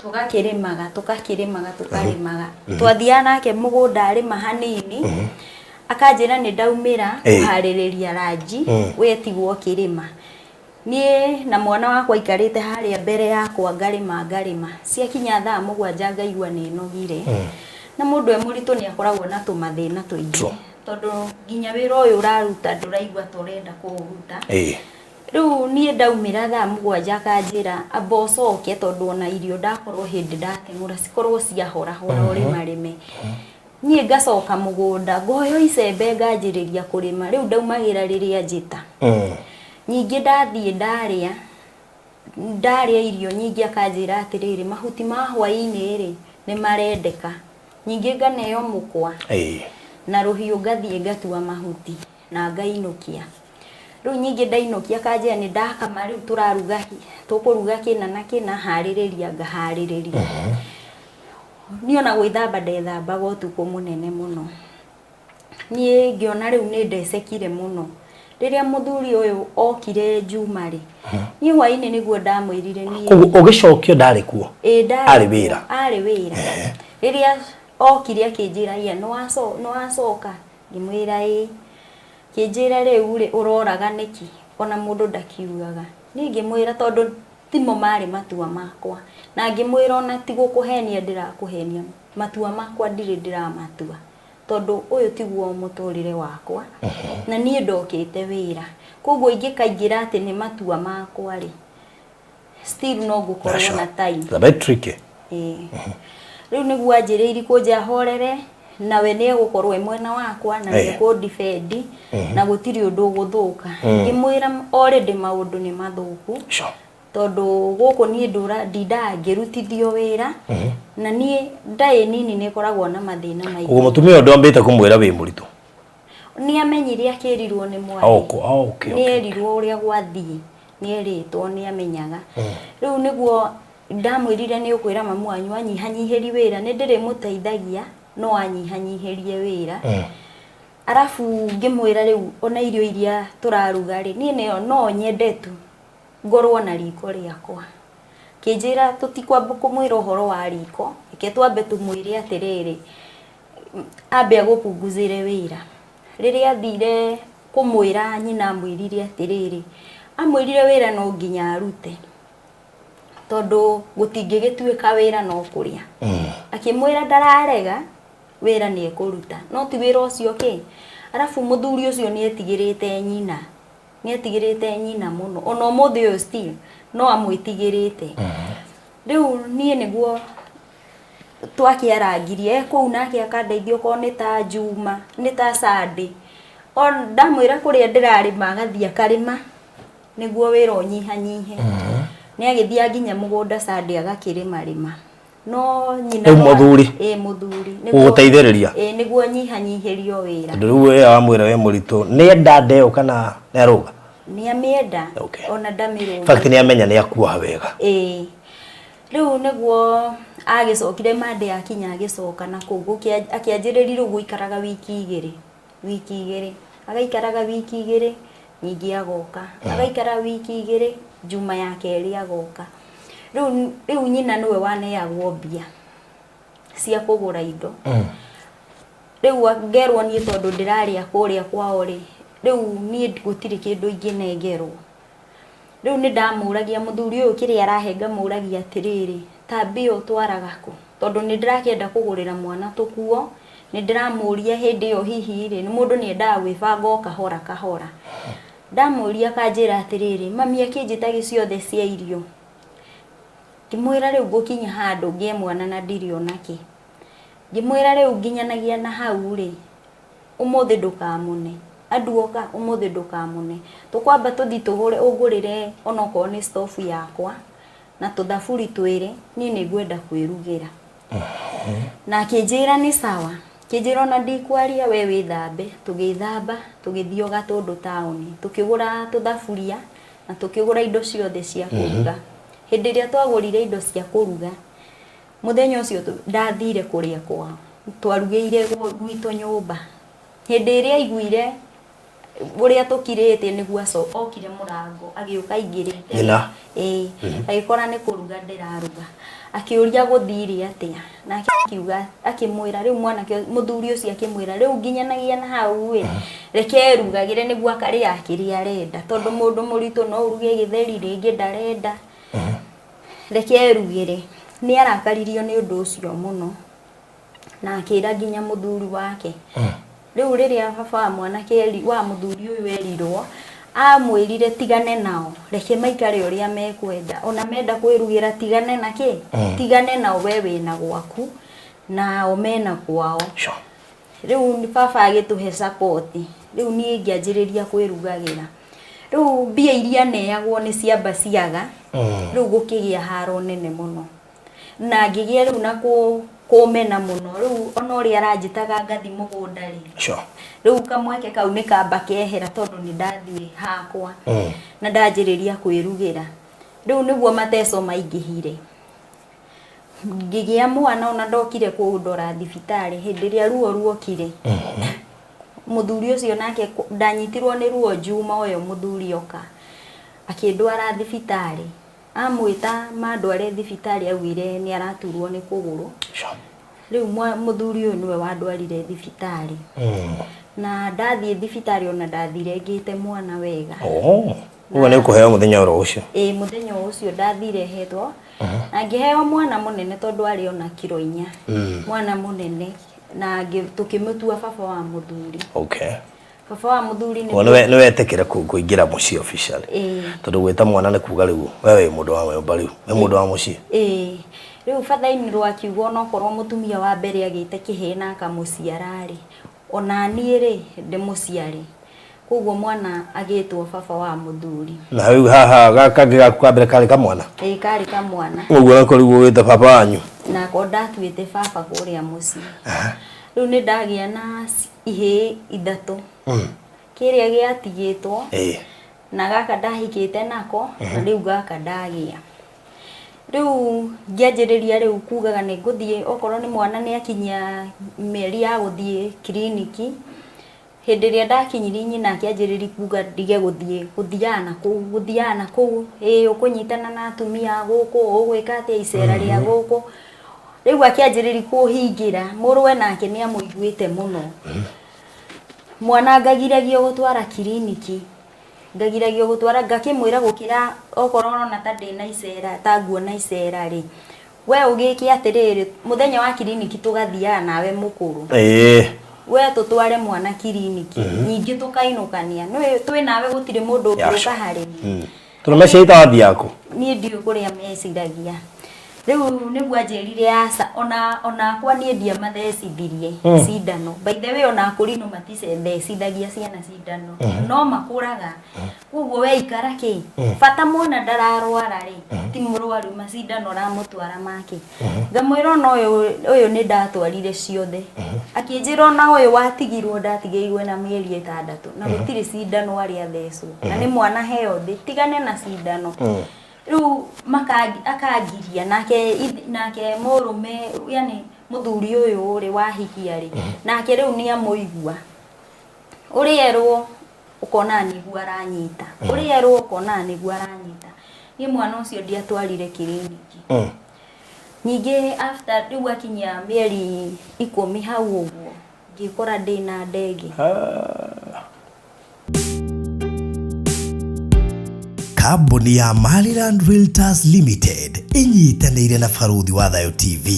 Tũgakĩrĩmaga, tũgakĩrĩmaga, tũkarĩmaga. Twathiaga nake mũgũnda arĩma hanini, Akanjĩra nĩ ndaumĩra Ĩĩ. kũharĩrĩria ranji wetigwo kĩrĩma. Niĩ na mwana wakwa aikarĩte harĩa mbere yakwa ngarĩma ngarĩma. Ciakinya thaa 7 ngaigua nĩ nogire. Na mũndũ e mũritũ nĩ akoragwo na tũmathĩna tũingĩ. True. Tondũ nginya wĩra ũyũ ũraruta ndũraigua ta ũrenda kũũruta. Ĩĩ. Rĩu niĩ ndaumĩra thaa 7 akanjĩra amba ũcoke tondũ ona irio ndakorwo hĩndĩ ndateng'ũra cikorwo ciahorahora ũrĩmarĩme. Niĩ ngacoka mũgũnda ngoyo icembe nganjĩrĩria kũrĩma rĩu ndaumagĩra rĩrĩa njĩta. Ningĩ ndathiĩ ndarĩa ndarĩa irio nyingĩ akanjĩra atĩrĩrĩ mahuti ma hwaĩ-inĩ rĩ nĩ marendeka. Ningĩ nganeo mũkwa Ĩĩ. na rũhiũ ngathiĩ ngatua mahuti na ngainũkia. Rĩu ningĩ ndainũkia akanjĩra nĩ ndakama rĩu tũraruga tũkũruga kĩna na kĩna harĩrĩria ngaharĩrĩria. Niĩ ona gwĩthamba ndethambaga ũtukũ mũnene mũno. Niĩ ngĩona rĩu nĩ ndecekire mũno. Rĩrĩa mũthuri ũyũ okire Juma rĩ, niĩ hwaĩ-inĩ nĩguo ndamwĩrire niĩ Koguo ũgĩcokio ndarĩ kuo. Ĩĩ ndarĩ Arĩ kuo. wĩra. Arĩ wĩra. Rĩrĩa okire akĩnjĩra iya nĩ wacoka? Ngĩmwĩra ĩĩ. Akĩnjĩra rĩu rĩ ũroraga nĩkĩ? Ona mũndũ ndakiugaga. Niĩ ngĩmwĩra tondũ timo marĩ matua makwa. Na ngĩmwĩra ona ti gũkũhenia ndĩrakũhenia, matua makwa ndirĩ ndĩramatua. Tondũ ũyũ tiguo mũtũrĩre wakwa na niĩ ndokĩte wĩra. Koguo ingĩkaingĩra atĩ nĩ matua makwa rĩ, still no ngũkorwo na time. It's a bit tricky. Ĩĩ. Rĩu nĩguo anjĩrĩirie kũnjĩra horere nawe nĩ egũkorwo e mwena wakwa na nĩ ekũndibend na gũtirĩ ũndũ ũgũthũka. Ngĩmwĩra already maũndũ nĩ mathũku. Sure. Tondũ gũkũ niĩ ndũra ndindaga ngĩrutithio wĩra na niĩ ndaĩ nini nĩ ĩkoragwo na mathĩna maingĩ. Koguo mũtumia ũyũ ndwambĩte kũmwĩra wĩ mũritũ. Nĩ amenyire akĩrirwo nĩ mwarĩ. Oh, oh, okay, Nĩ okay. erirwo ũrĩa gwathiĩ, nĩ erĩtwo nĩ amenyaga. Rĩu nĩguo ndamwĩrire nĩ ũkwĩra mamu wanyu anyihanyihĩrie wĩra, nĩ ndĩrĩmũteithagia no anyihanyihĩrie wĩra. Arabu ngĩmwĩra rĩu ona irio iria tũraruga rĩ, niĩ nĩyo no nyende tu ngorwo na riko rĩakwa. Kĩnjĩra tũtikwamba kũmwĩra ũhoro wa riko, reke twambe tũmwĩre atĩrĩrĩ, ambe agũpunguzĩre wĩra. Rĩrĩa athire kũmwĩra nyina amwĩrire atĩrĩrĩ, amwĩrire wĩra no nginya arute tondũ gũtingĩgĩtuĩka wĩra no kũrĩa. Akĩmwĩra ndararega wĩra nĩ ekũruta no ti wĩra ũcio kĩ. Arabu mũthuri ũcio nĩ etigĩrĩte nyina, nĩ etigĩrĩte nyina mũno ona ũmũthĩ ũyũ still no amwĩtigĩrĩte. Rĩu niĩ nĩguo twakĩarangirie e kũu nake akandeithia okorwo nĩ ta Juma nĩ ta Sunday. Ndamwĩra kũrĩa ndĩrarĩma agathiĩ akarĩma nĩguo wĩra ũnyihanyihe. Nĩ agĩthiaga nginya mũgũnda Sunday agakĩrĩma rĩma. No nyina Rĩu mũthuri? Ĩĩ mũthuri. Gũgũteithĩrĩria? Ĩĩ nĩguo nyihanyihĩrio wĩra. Tondũ rĩu we wamwĩra wĩ mũritũ nĩ enda ndeo kana nĩ arũga? Nĩ amĩenda Okay. ona ndamĩrũga. In fact nĩ amenya nĩ akuoha wega. Ĩĩ. Rĩu nĩguo agĩcokire Monday akinya agĩcoka na kũu akĩanjĩrĩria rĩu gũikaraga wiki igĩrĩ. Wiki igĩrĩ. Agaikaraga wiki igĩrĩ ningĩ agoka. Agaikara wiki igĩrĩ Juma ya kerĩ agoka. Rĩu nyina nĩwe waneagwo mbia cia kũgũra indo. Rĩu ngerwo niĩ tondũ ndĩrarĩa kũrĩa kwao rĩ, rĩu niĩ gũtirĩ kĩndũ ingĩnengerwo. Rĩu nĩ ndamũragia mũthuri ũyũ kĩrĩa arahe ngamũragia atĩrĩrĩ, ta mbia ũtwaraga kũ? Tondũ nĩ ndĩrakĩenda kũgũrĩra mwana tũkuo, nĩ ndĩramũria hĩndĩ ĩyo hihi rĩ, mũndũ nĩ endaga gwĩbanga o kahora kahora. Ndamũria akanjĩra atĩrĩrĩ, mami akĩnjĩtagia ciothe cia irio. Ngĩmwĩra rĩu ngũkinya handũ ngĩe mwana na ndirĩ ona kĩ. Ngĩmwĩra rĩu nginyanagia na hau rĩ, ũmũthĩ ndũkamũne. Anduoka ũmũthĩ ndũkamũne. Tũkwamba tũthiĩ tũgũre ũngũrĩre onokorwo nĩ stovu yakwa na tũthaburi twĩrĩ, niĩ nĩ ngwenda kwĩrugĩra. Na akĩnjĩra nĩ sawa. Akĩnjĩra ona ndikwaria we wĩthambe. Tũgĩthamba tũgĩthiĩ o Gatũndũ taũni. Tũkĩgũra tũthaburia na tũkĩgũra indo ciothe cia kũruga. Hĩndĩ ĩrĩa twagũrire indo cia kũruga, mũthenya ũcio ndathire kũrĩa kwao. Twarugĩire gwitũ nyũmba. Hĩndĩ ĩrĩa aiguire ũrĩa tũkirĩte nĩguo okire mũrango agĩũka aingĩrĩte. Nyina? Ĩĩ. Agĩkora nĩ kũruga ndĩraruga. Akĩũria gũthire atĩa, nake akiuga akĩmwĩra rĩu mwanake mũthuri ũcio akĩmwĩra rĩu nginyanagia na hau ĩ, reke erugagĩre nĩguo akarĩa kĩrĩa arenda, tondũ mũndũ mũritũ no ũruge gĩtheri rĩngĩ ndarenda, reke erugĩre. Nĩ arakaririo nĩ ũndũ ũcio mũno na akĩra nginya mũthuri wake. Rĩu rĩrĩa baba wa mwanake wa mũthuri ũyũ erirwo, amwĩrire tigane nao, reke maikare ũrĩa mekwenda, ona menda kwĩrugĩra tigane na kĩ, tigane nao, we wĩna gwaku nao mena kwao. Rĩu baba agĩtũhe support, rĩu niĩ ngĩanjĩrĩria kwĩrugagĩra. Rĩu mbia iria neagwo nĩ ciamba ciaga, rĩu gũkĩgĩa haro nene mũno na ngĩgĩa rĩu na kũmena mũno. Rĩu ona ũrĩa aranjĩtaga ngathi mũgũnda rĩ, rĩu kamweke kau nĩ kamba kehera tondũ nĩ ndathiĩ hakwa na ndanjĩrĩria kwĩrugĩra. Rĩu nĩguo mateco maingĩhire, ngĩgĩa mwana ona ndokire kũndora thibitarĩ hĩndĩ ĩrĩa ruo ruokire. Mũthuri ũcio nake ndanyitirwo nĩ ruo Juma ũyũ mũthuri oka akĩndwara thibitarĩ, amwĩta mandware thibitarĩ augire nĩ araturwo nĩ kũgũrũ. Rĩu mũthuri ũyũ nĩwe wandwarire thibitarĩ. Na ndathiĩ thibitarĩ ona ndathire ngĩte mwana wega. Ũguo nĩ ũkũheo mũthenya oro ũcio? Ĩĩ, mũthenya ũcio ndathire hetwo na ngĩheo mwana mũnene tondũ arĩ ona kiro 4. Mwana mũnene na tũkĩmũtua baba wa mũthuri. Baba wa mũthuri nĩ nĩ wetĩkĩra kũingĩra mũciĩ officially? Ĩĩ. Tondũ gwĩta mwana nĩ kuga rĩu we wĩ mũndũ wa nyũmba, rĩu wĩ mũndũ wa mũciĩ. Ĩĩ. Rĩu batha-inĩ akiuga onokorwo mũtumia wa mbere agĩte kĩhĩĩ na akamũciara rĩ, ona niĩ rĩ ndĩmũciare. Koguo mwana agĩtwo baba wa mũthuri. Na rĩu haha gaka gaku ka mbere karĩ kamwana? Ĩĩ, karĩ kamwana. Ũguo nako rĩu ũgĩte baba wanyu? Nako ndatuĩte baba kũrĩa mũciĩ. Rĩu nĩ ndagĩa na ihĩĩ 3. Kĩrĩa gĩatigĩtwo na gaka ndahikĩte nako, na rĩu gaka ndagĩa. Rĩu ngĩanjĩrĩria rĩu kugaga nĩ ngũthiĩ okorwo nĩ mwana nĩ akinyia mĩeri ya gũthiĩ kiriniki. Hĩndĩ ĩrĩa ndakinyirie nyina akĩanjĩrĩria kuga ndige gũthiĩ, gũthiaga na kũu, gũthiaga na kũu, ĩĩ ũkũnyitana na atumia a gũkũ, ũgwĩka atĩa icera rĩa gũkũ. Rĩu akĩanjĩrĩria kũhingĩra, mũrũwe nake nĩ amũiguĩte mũno. Mwana ngagiragio gũtwara kiriniki, ngagiragio gũtwara, ngakĩmwĩra gũkĩra okorwo ũrona ta ndĩna icera, ta nguona icera rĩ, we ũgĩke atĩrĩrĩ, mũthenya wa kiriniki tũgathiaga nawe mũkũrũ. We tũtware mwana kiriniki, ningĩ tũkainũkania. Nĩũĩ twĩ nawe gũtirĩ mũndũ ũngĩũka harĩ niĩ. Tondũ meciria ta wathiaga kũ? Niĩ ndiũĩ kũrĩa meciragia. Rĩu nĩguo anjĩrire aca, onakwa niĩ ndiamathecithirie cindano. By the way ona akũrinũ maticithecithagia ciana cindano, no makũraga. Koguo we ikara kĩ, bata mwana ndararwara rĩ, ti mũrwaru macindano ũramũtwara make. Ngamwĩra ona ũyũ nĩ ndatwarire ciothe. Akĩnjĩra ona ũyũ watigirwo ndatigĩirwo na mĩeri 6 na gũtirĩ cindano arĩ athecwo. Na nĩ mwana heo thĩ, tigane na cindano. Rĩu akangiria nake mũrũme, yani mũthuri ũyũ rĩ wahikia rĩ, nake rĩu nĩ amũigua. Ũrĩa erwo ũkona nĩguo aranyita, ũrĩa erwo ũkona nĩguo aranyita. Niĩ mwana ũcio ndiatwarire kiriniki. Ningĩ after rĩu akinyia mĩeri 10 hau ũguo, ngĩkora ndĩna ndege. Kambuni ya Maryland Realtors Limited ĩnyitanĩire na Barũthi wa Thayũ TV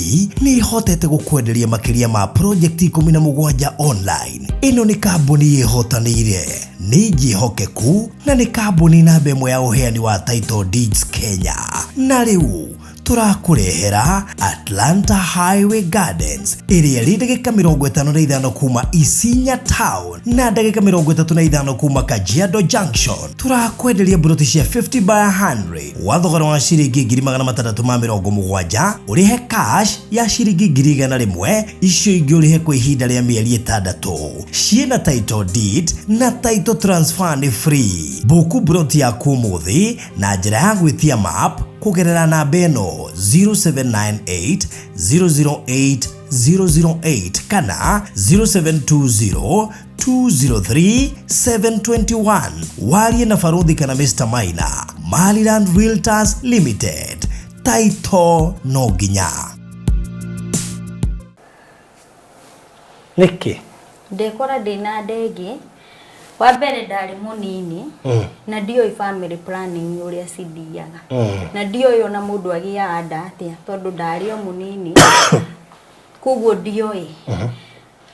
nĩ ĩhotete gũkwenderia makĩria ma project 17 online. Ĩno nĩ kambuni ĩhotanĩire, nĩ njĩhokeku na nĩ kambuni namba 1 ya ũheani wa title deeds Kenya. Na rĩu tũrakũrehera Atlanta Highway Gardens ĩrĩa ĩrĩ ndagĩka 55 kuma Isinya Town na ndagĩka 35 kuma Kajiado Junction. Tũrakwenderia mburoti cia 50 by 100 wa thogora wa ciringi 670,000, ũrĩhe cash ya ciringi 100,000, icio ingĩ ũrĩhe kwa ihinda rĩa mĩeri 6. Ciĩna title deed na title transfer nĩ free. Buku mburoti yaku ũmũthĩ na njĩra ya gwĩtia map kũgerera namba ĩno 0798 008 008 kana 0720 203 721. Warie na Barũthi kana Mr. Maina. Maryland Realtors Limited. Title no nginya. Nĩkĩ? Ndekora ndĩna ndenge. Wa mbere ndarĩ mũnini na ndioĩ family planning ũrĩa cithiaga, na ndioĩ ona mũndũ agĩaga nda atĩa, tondũ ndarĩ o mũnini, koguo ndioĩ,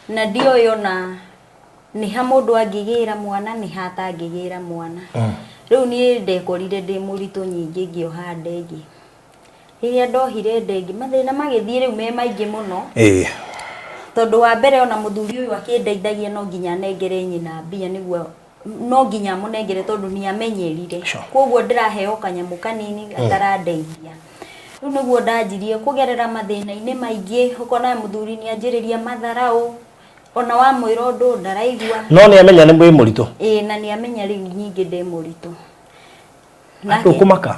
na ndioĩ ona nĩ ha mũndũ angĩgĩra mwana, nĩ ha atangĩgĩra mwana. Rĩu niĩ ndekorire ndĩ mũritũ, nyingĩ ngĩoha ndenge. Rĩrĩa ndohire ndenge, mathĩna magĩthiĩ rĩu me maingĩ mũno, tondũ wa mbere ona mũthuri ũyũ akĩndeithagia no nginya anengere nyina mbia, nĩguo no nginya amũnengere tondũ nĩ amenyerire. Koguo ndĩraheo kanyamũ kanini gatarandeithia. Rĩu nĩguo ndanjirie kũgerera mathĩna-inĩ maingĩ, ũkona mũthuri nĩ anjĩrĩria matharaũ, ona wamwĩra ũndũ ndaraigua. No nĩ amenya nĩ mwĩ mũritũ? Ĩĩ, na nĩ amenya rĩu nyingĩ ndĩ mũritũ. Ndũkũmaka?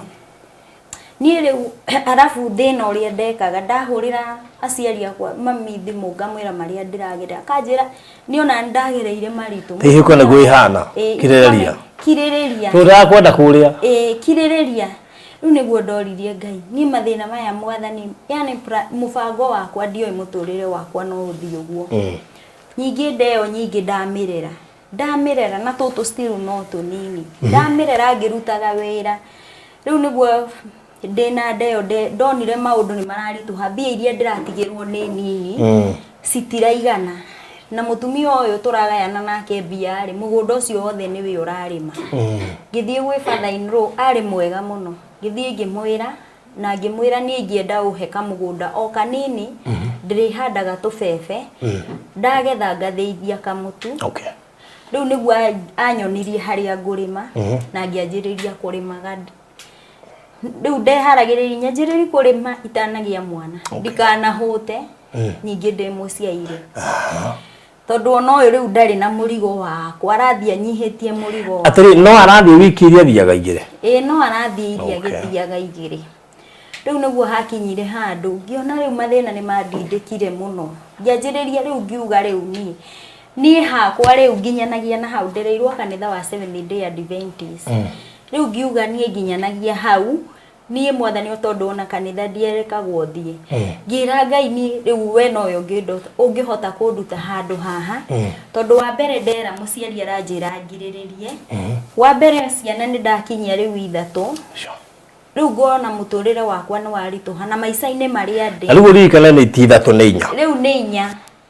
Niĩ rĩu arabu thĩna ũrĩa ndekaga, ndahũrĩra aciari akwa, mami thimũ, ngamwĩra marĩa ndĩragerera, akanjĩra niĩ ona nĩndagereire maritũ. Hihi ko nĩguo ihana? Ĩĩ, Kirĩrĩria. Kirĩrĩria. Tũrakwenda kũrĩa. Ĩĩ, kirĩrĩria. Rĩu nĩguo ndoririe Ngai, niĩ mathĩna maya mwathani, yani mũbango wakwa ndioĩ mũtũrĩre wakwa no ũthiĩ ũguo. Nyingĩ ndeo nyingĩ ndamĩrera, ndamĩrera na tũtũ still no tũnini, ndamĩrera ngĩrutaga wĩra. Rĩu nĩguo ndĩna ndeo ndonire maũndũ nĩ mararitũha, mbia iria ndĩratigĩrwo nĩ nini, citiraigana, na mũtumia ũyũ tũragayana nake mbia rĩ, mũgũnda ũcio wothe nĩwe ũrarĩma. Ngĩthiĩ gwĩ father in law, arĩ mwega mũno, ngĩthiĩ ngĩmwĩra, na ngĩmwĩra niĩ ingĩenda ũhe kamũgũnda o kanini, ndĩrĩhandaga tũbebe, ndagetha ngathĩithia kamũtu. Rĩu nĩguo anyonirie harĩa ngũrĩma, na ngĩanjĩrĩria kũrĩmaga. Rĩu ndeharagĩrĩria nyanjĩrĩrie kũrĩma itanagĩa mwana, ndikanahũte nyingĩ ndĩ mũciaire, tondũ ona ũyũ rĩu ndarĩ na mũrigo wakwa, arathiĩ anyihĩtie mũrigo wakwa. Atĩrĩ, no arathiĩ wiki iria athiaga igĩrĩ? Ĩĩ, no arathiĩ iria gĩthiaga igĩrĩ. Rĩu nĩguo hakinyire handũ ngĩona rĩu mathĩna nĩ mandindĩkire mũno, ngĩanjĩrĩria rĩu ngiuga rĩu niĩ hakwa rĩu nginyanagia na hau. Ndereirwo kanitha wa Seventh Day Adventist. Rĩu ngiuga niĩ nginyanagia hau, niĩ mwathani, tondũ ona kanitha ndierekagwo thiĩ. Ngĩra Ngai niĩ rĩu we nowe ũngĩhota kũnduta handũ haha, tondũ wa mbere ndera mũciari aranjĩra ngirĩrĩrie. Wa mbere ciana nĩ ndakinyia rĩu 3. Rĩu ngona mũtũrĩre wakwa nĩ waritũha na maica-inĩ marĩa ndĩ. Na rĩu ũririkane nĩ ti 3, nĩ 4. Rĩu nĩ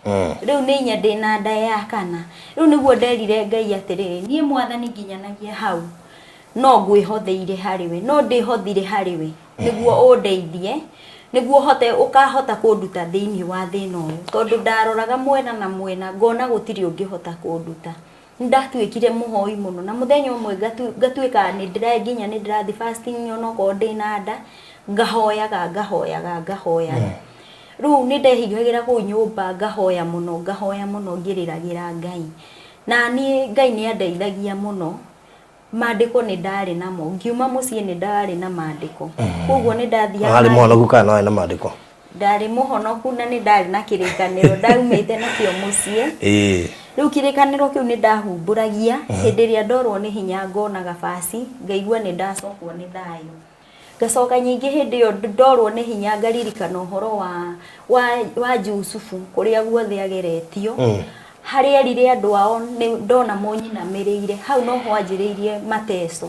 4. Rĩu nĩ 4, ndĩna nda ya kana. Rĩu nĩguo nderire Ngai atĩrĩrĩ, niĩ mwathani nginyanagia hau, no ngwĩhotheire harĩ we, no ndĩhothire harĩ we nĩguo ũndeithie, nĩguo hote ũkahota kũnduta thĩinĩ wa thĩna ũyũ, tondũ ndaroraga mwena na mwena ngona gũtirĩ ũngĩhota kũnduta. Nĩndatuĩkire mũhoi mũno, na mũthenya ũmwe ngatuĩka nĩ ndĩra nginya nĩ ndĩrathiĩ fasting, onokorwo ndĩna nda, ngahoyaga ngahoyaga ngahoyaga. Rĩu nĩ ndehingagĩra kũu nyũmba ngahoya mũno, ngahoya mũno, ngĩrĩragĩra Ngai, na niĩ Ngai nĩ andeithagia mũno. Mandĩko nĩ ndarĩ namo, ngiuma mũciĩ nĩ ndarĩ na mandĩko, koguo nĩ ndathiaga. Warĩ mũhonoku kana warĩ na mandĩko? Ndarĩ mũhonoku na nĩ ndarĩ na kĩrĩkanĩro ndaumĩte nakĩo mũciĩ. Rĩu kĩrĩkanĩro kĩu nĩ ndahumbũragia hĩndĩ ĩrĩa ndorwo nĩ hinya, ngona gabaci ngaigua nĩ ndacokwo nĩ thayũ. Ngacoka nyingĩ hĩndĩ ĩyo ndorwo nĩ hinya, ngaririkana ũhoro wa Jusufu, kũrĩa guothe ageretio, harĩa erire andũ ao nĩ ndona mũnyinamĩrĩire, hau noho anjĩrĩirie mateco,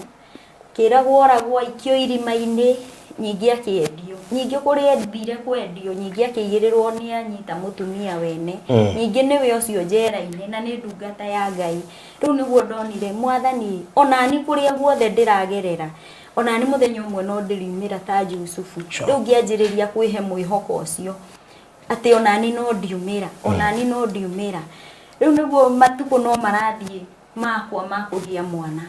kĩragwo oragwo, aikio irima-inĩ, nyingĩ akĩendio, nyingĩ kũrĩa athire kwendio, nyingĩ akĩigĩrĩrwo nĩ anyita mũtumia wene, nyingĩ nĩwe ũcio njera-inĩ, na nĩ ndungata ya Ngai. Rĩu nĩguo ndonire mwathani, onani kũrĩa guothe ndĩragerera, onani mũthenya ũmwe no ndĩriumĩra ta Jusufu. Rĩu ngĩanjĩrĩria kwĩhe mwĩhoko ũcio atĩ onani no ndiumĩra, onani no ndiumĩra. Rĩu nĩguo matukũ no marathiĩ makwa ma kũgĩa mwana.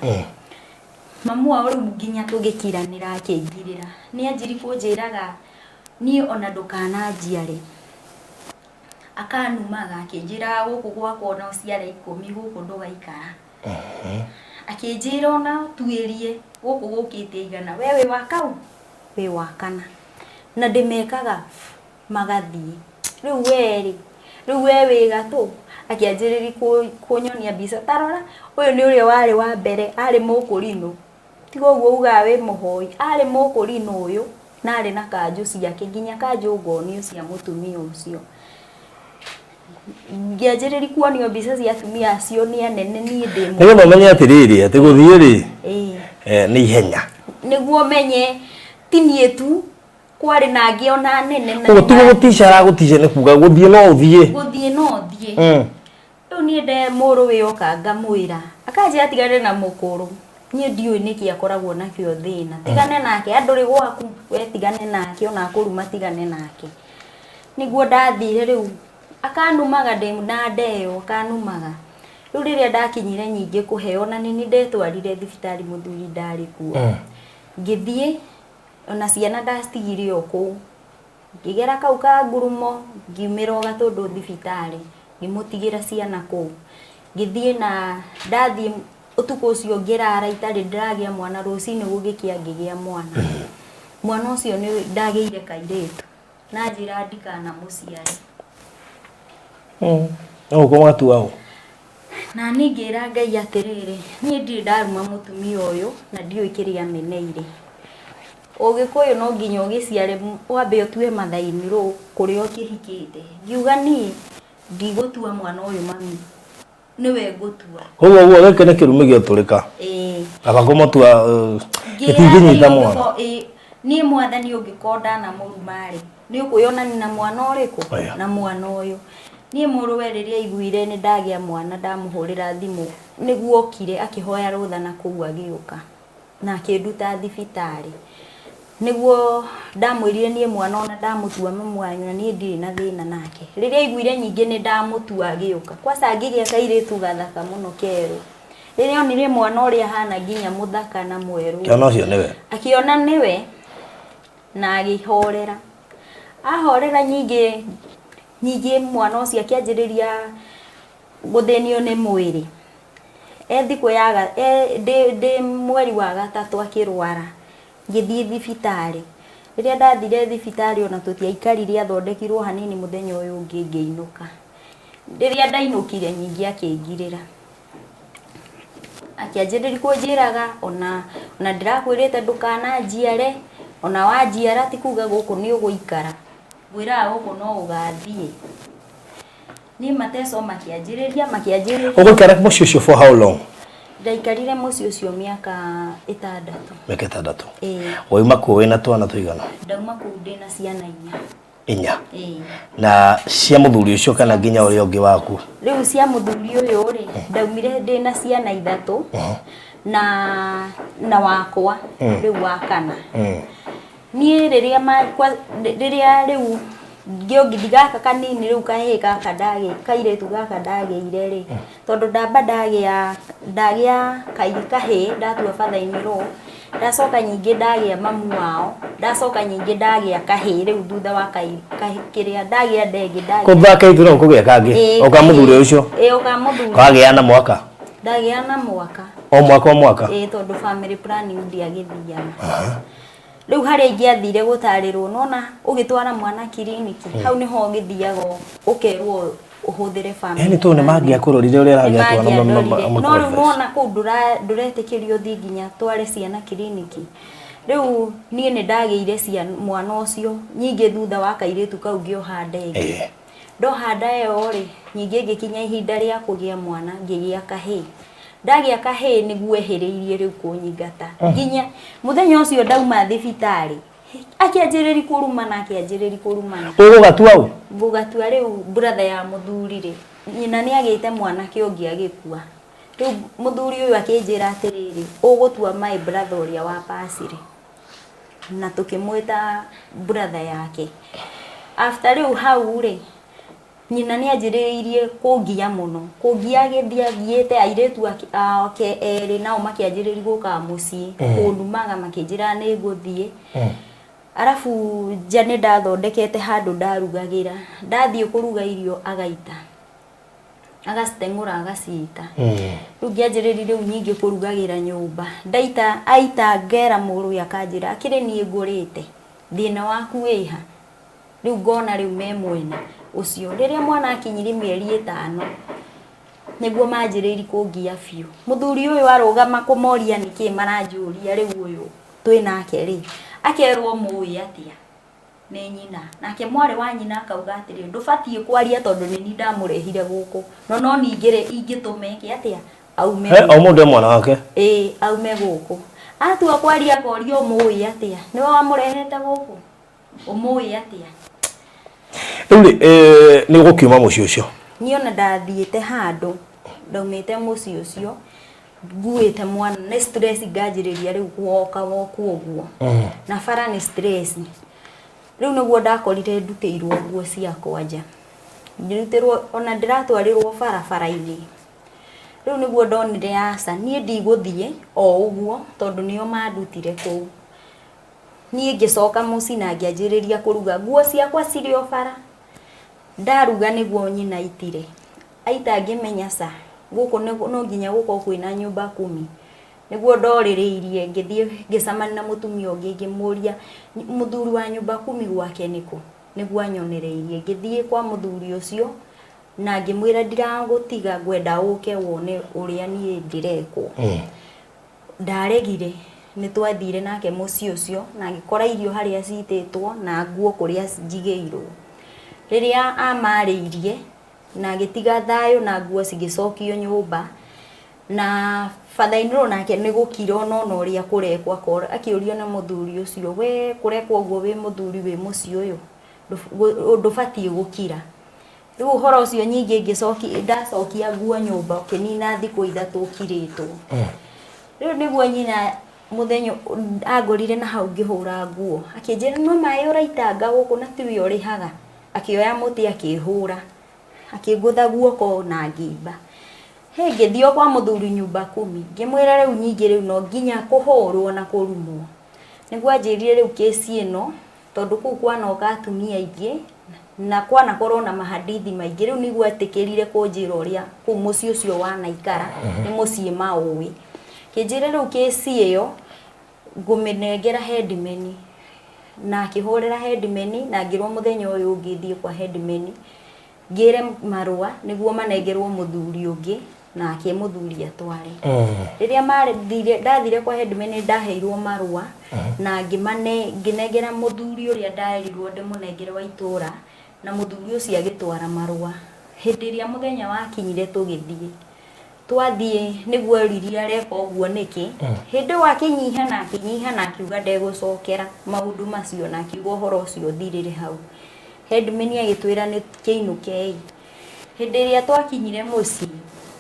Mamu wao rĩu nginya tũgĩkiranĩra akĩngirĩra, nĩ anjiri kũnjĩraga niĩ ona ndũkananjiare, akanumaga akĩnjĩraga gũkũ gwakwa ona ũciare 10 gũkũ ndũgaikara. Akĩnjĩra ona tuĩrie gũkũ gũkĩte 100, we wĩ wa kau, wĩ wa kana, na ndĩmekaga magathiĩ. Rĩu we rĩ, rĩu we wĩ gatũ. Akĩanjĩrĩria kũnyonia mbica, ta rora ũyũ nĩ ũrĩa warĩ wa mbere, arĩ mũkũrinũ, tiga ũguo ugaga wĩ mũhoi, arĩ mũkũrinũ ũyũ. Na arĩ na kanjũ ciake, nginya kanjũ ngonio cia mũtumia ũcio. Ngĩanjĩrĩria kuonio mbica cia atumia acio nĩ anene, niĩ ndĩ Nĩgetha ũmenye atĩrĩrĩ, atĩ gũthiĩ rĩ, Ĩĩ. Nĩ ihenya. Nĩguo menye ti niĩ tu, kwarĩ na angĩ ona nene na Ũguo tigo gũtica aragũtica, nĩ kuga gũthiĩ no ũthiĩ. Gũthiĩ no thiĩ. Rĩu niĩ nde mũrũ wĩ oka ngamwĩra akanjĩra atigane na mũkũrũ, niĩ ndiũĩ nĩkĩ akoragwo nakĩo thĩna, tigane nake, andũrĩ gwaku we, tigane nake, ona akũruma tigane nake. Nĩguo ndathire rĩu akanumaga ndĩ na ndeo akanumaga. Rĩu rĩrĩa ndakinyire nyingĩ kũheo na nĩ ndetwarire thibitarĩ, mũthuri ndarĩ kuo. Ngĩthiĩ ona ciana ndacitigire o kũu, ngĩgera kau ka ngurumo, ngiumĩra o Gatũndũ thibitarĩ, ngĩmũtigĩra ciana kũu, ngĩthiĩ. Na ndathiĩ ũtukũ ũcio ngĩrara itarĩ ndĩragĩa mwana. Rũcinĩ gũgĩkĩa ngĩgĩa mwana. Mwana ũcio nĩ ndagĩire kairĩtu na njĩra ndikanamũciare. No ũguo watua ũ? Na niĩ ngĩra Ngai atĩrĩrĩ, niĩ ndirĩ ndaruma mũtumia ũyũ na ndiũĩ kĩrĩa ameneire. Ũgĩkũyũ no nginya ũgĩciare wambe ũtue mathainirũ kũrĩa ũkĩhikĩte. Ngiuga niĩ ndigũtua mwana ũyũ mami, nĩwe ngũtua. Koguo ũguo gĩkĩ nĩ kĩrumi gĩotũrĩka. Ĩĩ. Kaba kũmũtua Ngĩra gĩtingĩnyita Ngai mwana. Niĩ Mwathani, ũngĩkorwo ndanamũruma-rĩ, nĩ ũkwĩonania na mwana ũrĩkũ? Aya. Na mwana ũyũ. Niĩ mũrũwe rĩrĩa aiguire nĩ ndagĩa mwana, ndamũhũrĩra thimũ nĩguo okire akĩhoya rũtha na kũu agĩũka na akĩnduta thibitarĩ. Nĩguo ndamwĩrire niĩ mwana ona ndamũtua mamu wanyu na niĩ ndirĩ na thĩna nake. Rĩrĩa aiguire nyingĩ nĩ ndamũtua agĩũka. Kwanza ngĩgĩa kairĩtu gathaka mũno kerũ. Rĩrĩa onire mwana ũrĩa ahana nginya mũthaka na mwerũ, Kĩona ũcio nĩwe. Akĩona nĩwe na agĩhorera. Ahorera, nyingĩ nyingĩ mwana ũcio akĩanjĩrĩria gũthĩnio nĩ mwĩrĩ. E thikũ ya e, ndĩ mweri wa gatatũ akĩrwara, ngĩthiĩ thibitarĩ. Rĩrĩa ndathire thibitarĩ ona tũtiaikarire, athondekirwo hanini, mũthenya ũyũ ũngĩ ngĩinũka. Rĩrĩa ndainũkire nyingĩ akĩngirĩra, akĩanjĩrĩria kũnjĩraga ona ndĩrakwĩrĩte ndũkananjiare, ona wanjiara ti kuga gũkũ nĩ ũgũikara, ngwĩraga gũkũ no ũgathiĩ. Niĩ mateco makĩanjĩrĩria makĩanjĩrĩria. Ũgũikara mũciĩ ũcio for how long? Ndaikarire mũciĩ ũcio mĩaka 6. Mĩaka 6. Ĩĩ. Wauma kuo wĩna twana tũigana? Ndauma kũu ndĩna ciana 4. 4? Ĩĩ. Na cia mũthuri ũcio kana nginya ũrĩa ũngĩ waku? Rĩu cia mũthuri ũyũ rĩ, ndaumire ndĩna ciana 3 na wakwa rĩu wa kana. Niĩ rĩrĩa rĩrĩa rĩu ngĩongithi gaka kanini rĩu kahĩĩ gaka ndagĩ kairĩtu gaka ndagĩire rĩ, tondũ ndamba ndagĩa kahĩĩ ndatua father in law, ndacoka nyingĩ ndagĩa mamu wao, ndacoka nyingĩ ndagĩa kahĩĩ. Rĩu thutha wa kĩrĩa ndagĩa ndengĩ ndagĩa Kũthaka ithu no kũgĩa kangĩ? Ĩĩ. O ka mũthuri ũcio? Ĩĩ, o ka mũthuri. Kagĩa na mwaka? Ndagĩa na mwaka. O mwaka o mwaka? Ĩĩ, tondũ family planning ndiagĩthiaga. Rĩu harĩa ingĩathire gũtarĩrwo, nona ũgĩtwara mwana kiriniki, hau nĩho ũgĩthiaga ũkerwo ũhũthĩre family Yani tondũ nĩ planning. mangĩakũrorire ũrĩa aragĩa twana. Nĩmangĩandorire. No rĩu nona kũu ndũretĩkĩrio ũthiĩ nginya tware ciana kiriniki. Rĩu niĩ nĩ ndagĩire ciana mwana ũcio nyingĩ thutha wa kairĩtu kau ngĩoha nda ĩngĩ. Ndoha nda ĩyo rĩ, nyingĩ ngĩkinya ihinda rĩa kũgĩa mwana, ngĩgĩa kahĩĩ. Ndagĩa kahĩĩ nĩguo ehĩrĩirie rĩu kũnyingata. Nginya mũthenya ũcio ndauma thibitarĩ, akĩanjĩrĩria kũrumana, akĩanjĩrĩria kũrumana. Ũgũgatua ũ? Ngũgatua rĩu brother ya mũthuri rĩ, nyina nĩ agĩte mwanake ũngĩ agĩkua. Rĩu mũthuri ũyũ akĩnjĩra atĩrĩrĩ, ũgũtua my brother ũrĩa wa pasire, na tũkĩmwĩta brother yake. After rĩu hau rĩ, nyina nĩ anjĩrĩirie kũngia mũno, kũngia agĩthiĩ agiĩte airĩtu ake erĩ, nao makĩanjĩrĩria gũkaga mũciĩ kũndumaga, makĩnjĩra nĩ ngũthiĩ. Arabu nja nĩ ndathondekete handũ ndarugagĩra, ndathiĩ kũruga irio agaita, agaciteng'ũra agaciita. Rĩu ngĩanjĩrĩria rĩu nyingĩ kũrugagĩra nyũmba, ndaita aita ngera mũrũwe akanjĩra akĩrĩ niĩ ngũrĩte, thĩna waku wĩha? Rĩu ngona rĩu me mwena ũcio. Rĩrĩa mwana akinyirie mĩeri 5 nĩguo manjĩrĩirie kũngia biũ. Mũthuri ũyũ arũgama kũmoria nĩkĩ maranjũria, rĩu ũyũ twĩ nake rĩ, Akerwo mũĩ atĩa nĩ nyina. Nake mwarĩ wa nyina akauga atĩrĩ, ndũbatiĩ kwaria tondũ nĩ niĩ ndamũrehire gũkũ. No no ningĩ ingĩtũma eke atĩa? Aume He, o mũndũ e mwana wake. Ĩĩ, aume gũkũ. Atua kwaria akorio ũmũĩ atĩa? Nĩwe wamũrehete gũkũ? Ũmũĩ atĩa? Rĩu rĩ, nĩ ũgũkiuma mũciĩ ũcio? Niĩ ona ndathiĩte handũ, ndaumĩte mũciĩ ũcio, nguĩte mwana, nĩ stress nganjĩrĩria rĩu kũwoka woka ũguo. Na bara nĩ stress. Rĩu nĩguo ndakorire ndutĩirwo nguo ciakwa nja. Ngĩrutĩrwo, ona ndĩratwarĩrwo barabara-inĩ. Rĩu nĩguo ndonire aca, niĩ ndigũthiĩ o ũguo tondũ nĩo mandutire kũu. Niĩ ngĩcoka mũciĩ na ngĩanjĩrĩria kũruga. Nguo ciakwa cirĩ o bara. Ndaruga nĩguo nyina aitire. Aita ngĩmenya ca, gũkũ no nginya gũkorwo kwĩna nyũmba kumi. Nĩguo ndorĩrĩirie ngĩthiĩ ngĩcemania na mũtumia ũngĩ ngĩmũria mũthuri wa nyũmba kumi gwake nĩkũ? Nĩguo anyonereirie. Ngĩthiĩ kwa mũthuri ũcio na ngĩmwĩra ndiragũtiga ngwenda ũke wone ũrĩa niĩ ndĩrekwo. Ndaregire, nĩ twathire nake mũciĩ ũcio na ngĩkora irio harĩa citĩtwo na nguo kũrĩa njigĩirwo. Rĩrĩa amarĩirie na agĩtiga thayũ na nguo cigĩcokio nyũmba na father in law nake nĩ gũkira onona ũrĩa kũrekwo akĩũrio nĩ mũthuri ũcio, we kũrekwo ũguo wĩ mũthuri wĩ mũciĩ ũyũ, ndũbatiĩ gũkira. Rĩu ũhoro ũcio nyingĩ ngĩcokia, ndacokia nguo nyũmba ũkĩnina thikũ ithatũ ũkirĩtwo. Rĩu nĩguo nyina mũthenya angorire na hau ngĩhũra nguo, akĩnjĩra no maĩ ũraitanga gũkũ na tiwe ũrĩhaga. Akĩoya mũtĩ akĩhũra, akĩngũtha guoko na ngĩimba. Hĩ, ngĩthiĩ o kwa mũthuri nyũmba kumi, ngĩmwĩra rĩu nyingĩ rĩu no nginya kũhũrwo na kũrumwo. Nĩguo anjĩrire rĩu kĩci ĩno, tondũ kũu kwanoka atumia aingĩ na kwanakorwo na mahadithi maingĩ, rĩu nĩguo etĩkĩrire kũnjĩra ũrĩa kũu mũciĩ ũcio wanaikara, nĩ mũciĩ maũĩ. Kĩnjĩra rĩu kĩci ĩyo ngũmĩnengera headman, na akĩhũrĩra headman na ngĩrwo mũthenya ũyũ ũngĩ thiĩ kwa headman ngĩre marũa nĩguo manengerwo mũthuri ũngĩ nake mũthuri atware. Rĩrĩa mathire, ndathire kwa headman nĩ ndaheirwo marũa na ngĩnengera mũthuri ũrĩa nderirwo ndĩmũnengere wa itũra, na mũthuri ũcio agĩtwara marũa. Hĩndĩ ĩrĩa mũthenya wakinyire tũgĩthiĩ, twathiĩ nĩguo oririe areka ũguo nĩkĩ. Hĩndĩ ĩyo akĩnyiha na akĩnyiha na akiuga ndegũcokera maũndũ macio na akiuga ũhoro ũcio ũthirĩre hau. Headman agĩtwĩra nĩ kĩinũkei. Hĩndĩ ĩrĩa twakinyire mũciĩ,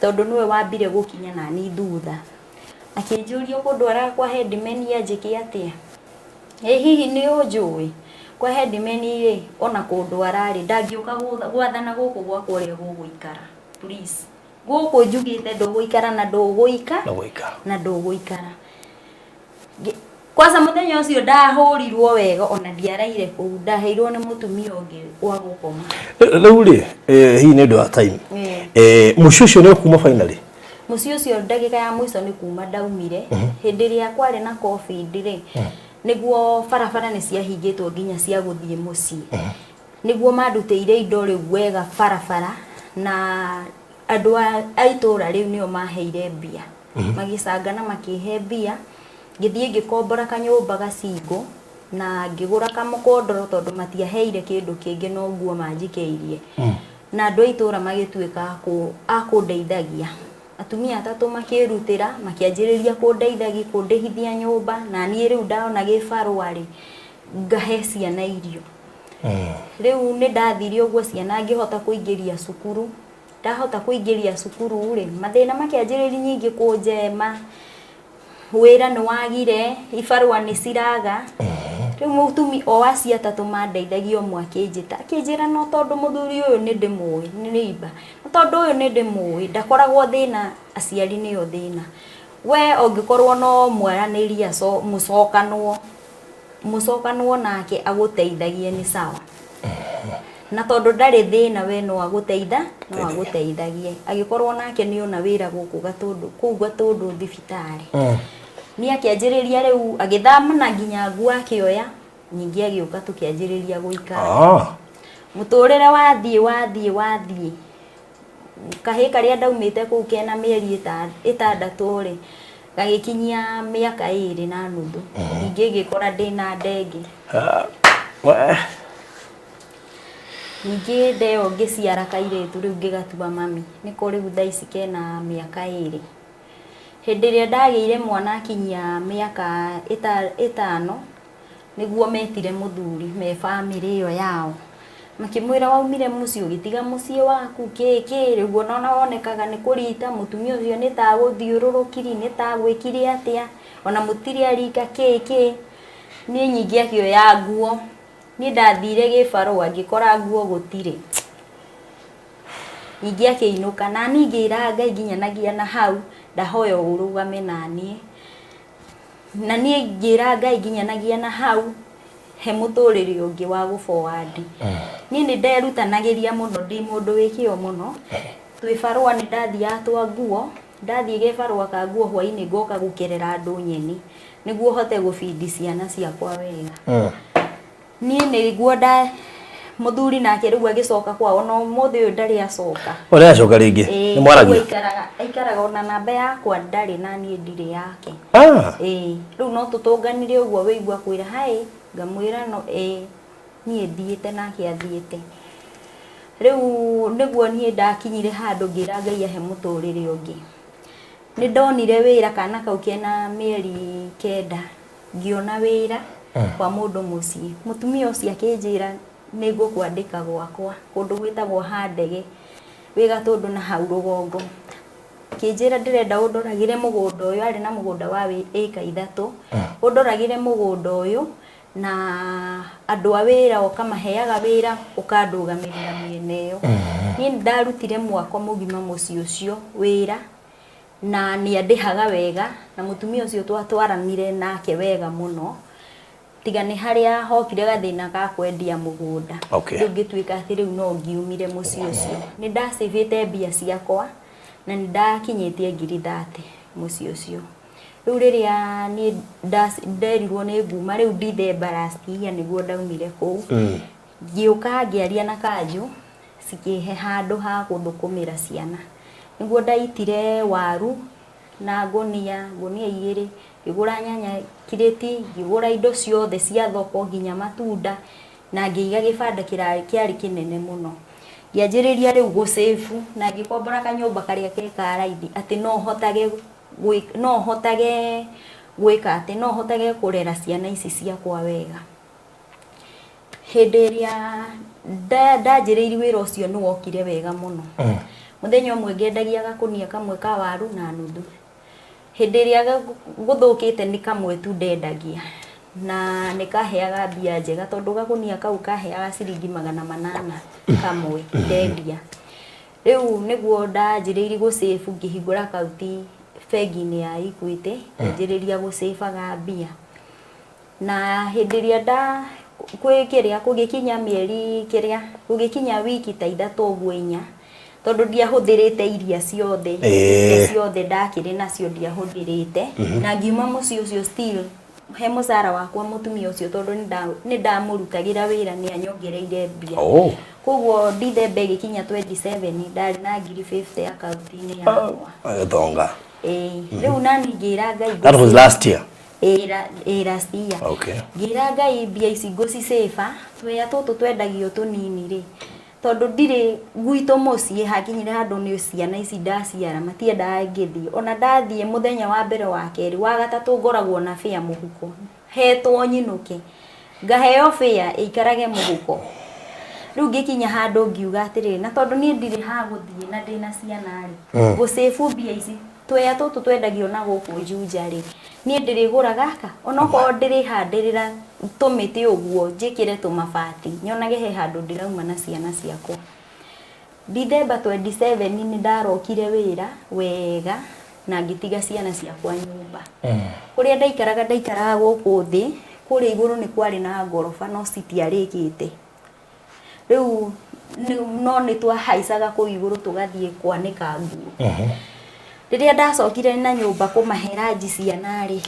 tondũ nĩwe wambire gũkinya nani thutha, akĩnjũria ũkũndwaraga kwa headman anjĩke atĩa? Ĩ hihi nĩ ũnjũĩ? Kwa headman rĩ, ona kũndwara rĩ, ndangĩũka gwathana gũkũ gwakwa ũrĩa gũgũikara. Please. Gũkũ njugĩte ndũgũikara na ndũgũika. Na ndũgũikara. Kwanza mũthenya ũcio ndahũrirwo wega ona ndiaraire kũu, ndaheirwo nĩ mũtumia ũngĩ wa gũkoma. Rĩu rĩ, hihi nĩ ũndũ wa time, mũciĩ ũcio nĩ ũkuma finally? Mũciĩ ũcio ndagĩka ya mũico nĩ kuma ndaumire. Hĩndĩ ĩrĩa kwarĩ na COVID rĩ, nĩguo barabara nĩ ciahingĩtwo nginya cia gũthiĩ mũciĩ. Nĩguo mandutĩire indo rĩu wega barabara, na andũ a itũra rĩu nĩo maheire mbia. Magĩcanga na makĩhe mbia, ngĩthiĩ ngĩkombora kanyũmba gacingũ, na ngĩgũra kamũkondoro tondũ matiaheire kĩndũ kĩngĩ no nguo manjikĩirie. Na andũ a itũra magĩtuĩka a kũndeithagia. Atumia atatũ makĩrutĩra, makĩanjĩrĩria kũndeithagia, kũndĩhithia nyũmba, na niĩ rĩu ndona gĩbarũa rĩ, ngahe ciana irio. Rĩu nĩ ndathire ũguo ciana ngĩhota kũingĩria cukuru. Ndahota kũingĩria cukuru rĩ, mathĩna makĩanjĩrĩria nyingĩ kũnjema, wĩra nĩ wagire, ibarũa nĩ ciraga. Rĩu mũtumi o acio atatũ mandeithagia ũmwe akĩnjĩta, akĩnjĩra no tondũ mũthuri ũyũ nĩ ndĩmũĩ, nĩ neighbor, no tondũ ũyũ nĩ ndĩmũĩ, ndakoragwo thĩna, aciari nĩo thĩna. We ũngĩkorwo no mwaranĩrie mũcokanwo, mũcokanwo nake agũteithagie nĩ sawa. Na tondũ ndarĩ thĩna we no agũteitha, no agũteithagie. Agĩkorwo nake nĩ ona wĩra gũkũ Gatũndũ, kũu Gatũndũ thibitarĩ. Niĩ akĩanjĩrĩria rĩu agĩthama na nginya nguo akĩoya, ningĩ agĩũka tũkĩanjĩrĩria gũikara. Mũtũrĩre wathiĩ wathiĩ wathiĩ, kahĩĩ karĩa ndaumĩte kũu kena mĩeri ĩtandatũ rĩ, Gagĩkinyia mĩaka 2.5. Ningĩ ngĩkora ndĩna ndenge. Ningĩ ndeo ngĩciara kairĩtu rĩu ngĩgatua mami. Nĩko rĩu thaa ici kena mĩaka 2. Hĩndĩ ĩrĩa ndagĩire mwana akinyia mĩaka 5 nĩguo metire mũthuri me bamĩrĩ ĩyo yao. Makĩmwĩra waumire mũciĩ ũgĩtiga mũciĩ waku kĩ kĩ rĩu ona wonekaga nĩ kũrita mũtumia ũcio nĩ ta agũthiũrũrũkiri nĩ ta agwĩkire atĩa ona mũtirĩ arika kĩ kĩ. Niĩ nyingĩ akĩoya nguo, niĩ ndathire gĩbarũa ngĩkora nguo gũtirĩ. Ningĩ akĩinũka na niĩ ngĩra Ngai nginyanagia na hau ndahoya ũrũgame naniĩ. Na niĩ ngĩra Ngai nginyanagia na hau he mũtũrĩre ũngĩ wa gũ forward. Niĩ nĩ nderutanagĩria mũno ndĩ mũndũ wĩ kĩo mũno. Twĩ barũa nĩ ndathiaga twa nguo, ndathiĩ gĩbarũa ka nguo hwainĩ ngoka gũkerera andũ nyeni nĩguo hote gũbindi ciana ciakwa wega. Niĩ nĩguo nda mũthuri nake rĩu agĩcoka kwao ona ũmũthĩ ũyũ ndarĩ acoka. Ũrĩa acoka rĩngĩ nĩ mwaragia? Aikaraga ona namba yakwa ndarĩ na niĩ ndirĩ yake. Ĩĩ rĩu no tũtũnganire ũguo wĩigua kwĩra hi ngamwĩra no ĩĩ niĩ thiĩte nake athiĩte. Rĩu nĩguo niĩ ndakinyire handũ ngĩra Ngai ahe mũtũrĩre ũngĩ. Nĩ ndonire wĩra kana kau kena mĩeri 9 ngĩona wĩra kwa mũndũ mũciĩ. Mũtumia ũcio akĩnjĩra nĩ ngũkwandĩka gwakwa kũndũ gwĩtagwo Handege wĩ Gatũndũ na hau rũgongo. Akĩnjĩra ndĩrenda ũndoragĩre mũgũnda ũyũ, arĩ na mũgũnda wa ĩka 3, ũndoragĩre mũgũnda ũyũ na andũ a wĩra ũkamaheaga wĩra ũkandũgamĩrĩra mĩena ĩyo. Niĩ nĩ ndarutire mwaka mũgima mũciĩ ũcio wĩra na nĩ andĩhaga wega na mũtumia ũcio twatwaranire nake wega mũno tiga nĩ harĩa hokire gathĩna ga kwendia mũgũnda. Rĩu ngĩtuĩka atĩ rĩu no ngiumire mũciĩ ũcio. Nĩ ndacĩbĩte mbia ciakwa na nĩ ndakinyĩtie ngiri 30 mũciĩ ũcio. Rĩu rĩrĩa niĩ nderirwo nĩ nguma rĩu December last year nĩguo ndaumire kũu. Ngĩũka ngĩaria na kanjũ cikĩhe handũ ha gũthũkũmĩra ciana. Nĩguo ndaitire waru na ngũnia, ngũnia 2, ngĩgũra nyanya kirĩti, ngĩgũra indo ciothe cia thoko nginya matunda na ngĩiga gĩbanda kĩarĩ kĩnene mũno. Ngĩanjĩrĩria rĩu gũcĩbu na ngĩkombora kanyũmba karĩa ke ka raithi atĩ no hotage gwĩka atĩ no hotage kũrera ciana ici ciakwa wega. Hĩndĩ ĩrĩa ndanjĩrĩirie wĩra ũcio nĩ wokire wega mũno. Mũthenya ũmwe ngendagia gakũnia kamwe ka waru na nuthu. Hĩndĩ ĩrĩa gũthũkĩte nĩ kamwe tu ndendagia na nĩ kaheaga mbia njega tondũ gakũnia kau kaheaga ciringi 800 kamwe ndendia. Rĩu nĩguo ndanjĩrĩirie gũcĩbu ngĩhingũra akaunti bengi-inĩ ya Equity, ngĩanjĩrĩria gũcĩbaga mbia. Na hĩndĩ ĩrĩa nda kwĩ kĩrĩa kũgĩkinya mĩeri kĩrĩa gũgĩkinya wiki ta 3 ũguo 4 tondũ ndiahũthĩrĩte iria ciothe iria ciothe ndakĩrĩ nacio ndiahũthĩrĩte na ngiuma mũciĩ ũcio still he mũcara wakwa mũtumia ũcio tondũ nĩ ndamũrutagĩra wĩra nĩ anyongereire mbia. Koguo December ĩgĩkinya 27 ndarĩ na ngiri 50 akaunti-inĩ yakwa. Gĩtonga. Rĩu nani ngĩra Ngai. That was last year. Ĩĩ last year. Ngĩra Ngai mbia ici ngũcicĩba twea tũtũ twendagio tũnini rĩ tondũ ndirĩ gwitũ mũciĩ hakinyire handũ nĩ ciana ici ndaciara matiendaga ngĩthiĩ ona ndathiĩ mũthenya wa mbere wa kerĩ wa gatatũ ngoragwo na bĩa mũhuko hetwo nyinũke ngaheo bĩa ĩikarage mũhuko. Rĩu ngĩkinya handũ ngiuga atĩrĩrĩ na tondũ niĩ ndirĩ ha gũthiĩ na ndĩna ciana rĩ ngũcĩbu mbia ici twea tũtũ twendagio na gũkũ Juja rĩ niĩ ndĩrĩgũra gaka onokorwo ndĩrĩhandĩrĩra tũmĩtĩ ũguo njĩkĩre tũmabati nyonage he handũ ndĩrauma na ciana ciakwa. December 27 nĩ ndarokire wĩra wega na ngĩtiga ciana ciakwa nyũmba. Kũrĩa ndaikaraga ndaikaraga gũkũ thĩ kũrĩa igũrũ nĩ kwarĩ na ngoroba no citiarĩkĩte. Rĩu no nĩ twahaicaga kũu igũrũ tũgathiĩ kwanĩka nguo. Rĩrĩa ndacokire na nyũmba kũmahe ranji ciana rĩ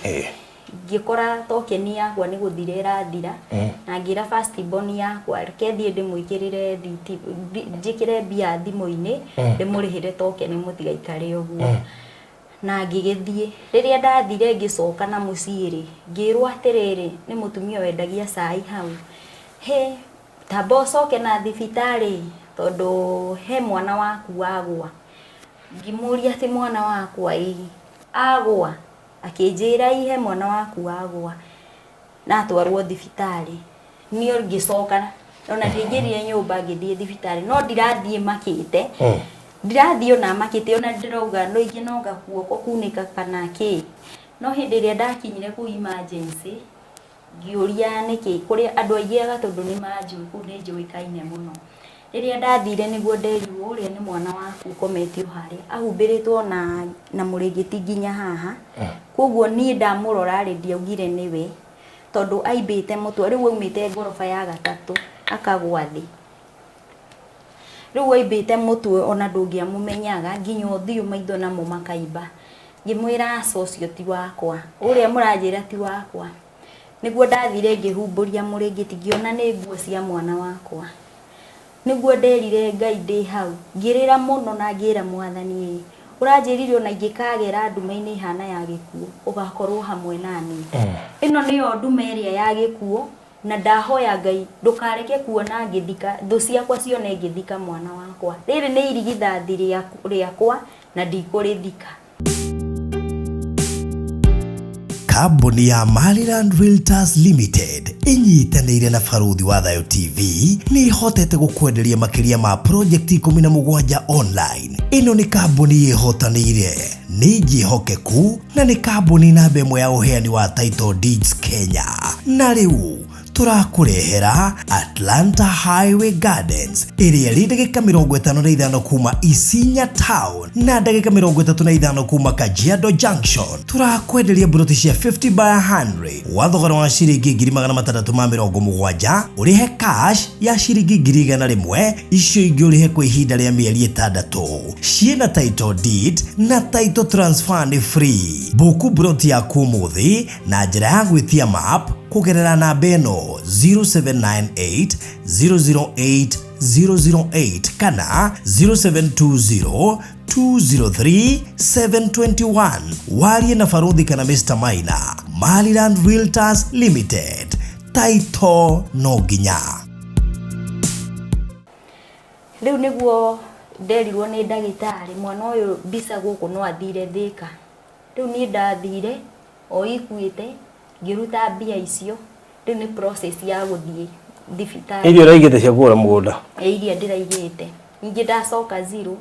ngĩkora tokeni yakwa nĩ gũthira ĩrathira na ngĩra first born yakwa reke thiĩ ndĩmwĩkĩrĩre njĩkĩre mbia thimũ-inĩ ndĩmũrĩhĩre tokeni mũtigaikare ũguo. Na ngĩgĩthiĩ. Rĩrĩa ndathire ngĩcoka na mũciĩ rĩ, ngĩrwo atĩrĩrĩ, nĩ mũtumia wendagia cai hau, hĩ, tamba ũcoke na thibitarĩ tondũ he mwana waku wagwa. Ngĩmũria atĩ mwana wakwa ĩ, agwa? Akĩnjĩra ĩ he mwana waku wagwa na atwarwo thibitarĩ. Niĩ ngĩcoka ona ndiaingĩrire nyũmba ngĩthiĩ thibitarĩ no ndirathiĩ makĩte. Ndirathiĩ ona makĩte ona ndĩrauga no ingĩ no guoko kunĩka kana kĩ. No hĩndĩ ĩrĩa ndakinyire kũu emergency ngĩũria nĩkĩ kũrĩa andũ aingĩ a Gatũndũ nĩ manjũĩ kũu nĩ njũĩkaine mũno. Rĩrĩa ndathire nĩguo nderirwo ũrĩa nĩ mwana waku ũkometio harĩa ahumbĩrĩtwo na mũrĩngĩti nginya haha. Koguo niĩ ndamũrora rĩ ndiaugire nĩwe tondũ aimbĩte mũtwe rĩu aumĩte ngoroba ya gatatũ akagwa thĩ. Rĩu aimbĩte mũtwe ona ndũngĩamũmenyaga nginya ũthiũ maitho namo makaimba. Ngĩmwĩra aca ũcio ti wakwa, ũrĩa mũranjĩra ti wakwa. Nĩguo ndathire ngĩhumbũria mũrĩngĩti ngĩona nĩ nguo cia mwana wakwa. Nĩguo nderire Ngai ndĩ hau, ngĩrĩra mũno na ngĩra mwathani ĩ, ũranjĩrire ona ingĩkagera nduma-inĩ ĩhana ya gĩkuũ, ũgakorwo hamwe naniĩ. Ĩno nĩyo nduma ĩrĩa ya gĩkuũ na ndahoya Ngai ndũkareke kuona ngĩthika, thũ ciakwa cione ngĩthika mwana wakwa. Rĩrĩ nĩ irigithathi rĩakwa na ndikũrĩthika. Kambuni ya Maryland Realtors Limited ĩnyitanĩire na Barũthi wa Thayũ TV nĩ ĩhotete gũkwenderia makĩria ma project 17 online. Ĩno nĩ kambuni ĩhotanĩire, nĩ njĩhokeku na nĩ kambuni namba ĩmwe ya ũheani wa title deeds Kenya. Na rĩu tũrakũrehera Atlanta Highway Gardens ĩrĩa ĩrĩ ndagĩka 55 kuma Isinya Town na ndagĩka 35 kuma Kajiado Junction. Tũrakwenderia mburoti cia 50 by 100 wa thogora wa ciringi 670,000, ũrĩhe cash ya ciringi 100,000, icio ingĩ ũrĩhe kwa ihinda rĩa mĩeri 6. Ciĩna title deed na title transfer nĩ free. Buku mburoti yaku ũmũthĩ na njĩra ya gwĩtia map kũgerera namba ĩno 0798 008 008 kana 0720 203 721. Warie na Barũthi kana Mr. Maina. Maryland Realtors Limited. Title no nginya. Rĩu nĩguo nderirwo nĩ ndagĩtarĩ mwana ũyũ mbica gũkũ no athire Thĩka. Rĩu niĩ ndathire o ikuĩte ngĩruta mbia icio. Rĩu nĩ process ya gũthiĩ thibitarĩ. Iria ũraigĩte cia kũgũra mũgũnda? Ĩ, iria ndĩraigĩte. Ningĩ ndacoka zero.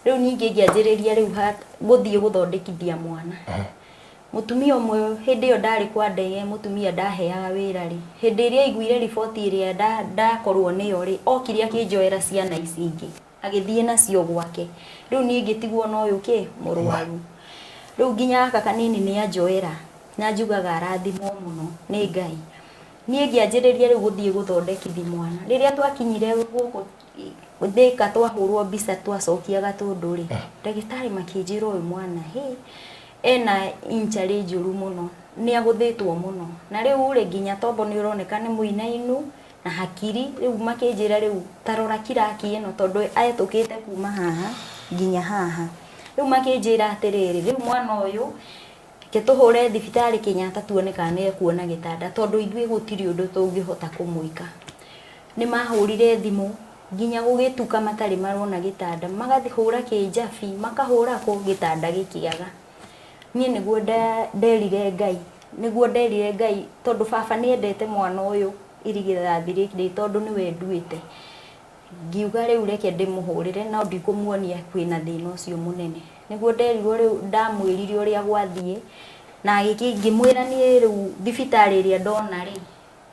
Rĩu ningĩ ngĩanjĩrĩria rĩu gũthiĩ gũthondekithia mwana. Mũtumia ũmwe hĩndĩ ĩyo ndarĩ kwa ndege, mũtumia ndaheaga wĩra rĩ, hĩndĩ ĩrĩa aiguire riboti ĩrĩa ndakorwo nĩyo rĩ, okire akĩnjoera ciana ici ingĩ, agĩthiĩ nacio gwake. Rĩu niĩ ngĩtigwo na ũyũ kĩ mũrwaru. Rĩu nginya gaka kanini nĩ anjoera na njugaga arathimwo mũno nĩ Ngai. Niĩ ngĩanjĩrĩria rĩu gũthiĩ gũthondekithia mwana. Rĩrĩa twakinyire gũkũ Thĩka twahũrwo mbica twacokia Gatũndũ rĩ, ndagĩtarĩ makĩnjĩra ũyũ mwana hĩ, ena injury njũru mũno, nĩ agũthĩtwo mũno. Na rĩu rĩ nginya tombo nĩ ũroneka nĩ mũinainu na hakiri. Rĩu makĩnjĩra rĩu ta rora kiraki ĩno tondũ ahetũkĩte kuma haha nginya haha. Rĩu makĩnjĩra atĩrĩrĩ, rĩu mwana ũyũ reke tũhũre thibitarĩ Kenyatta tuone kana nĩ ekuona gĩtanda tondũ ithuĩ gũtirĩ ũndũ tũngĩhota kũmwĩka. Nĩ mahũrire thimũ nginya gũgĩtuka matarĩ marona gĩtanda, magahũra kĩnjabi, makahũra kũ gĩtanda gĩkĩaga. Niĩ nĩguo nderire Ngai, nĩguo nderire Ngai tondũ baba nĩ endete mwana ũyũ irigithathi rĩrĩ tondũ nĩwe nduĩte. Ngiuga rĩu reke ndĩmũhũrĩre no ndikũmuonia kwĩna thĩna ũcio mũnene. Nĩguo nderirwo rĩu ndamwĩrire ũrĩa gwathiĩ na ngĩmwĩra niĩ rĩu thibitarĩ ĩrĩa ndona rĩ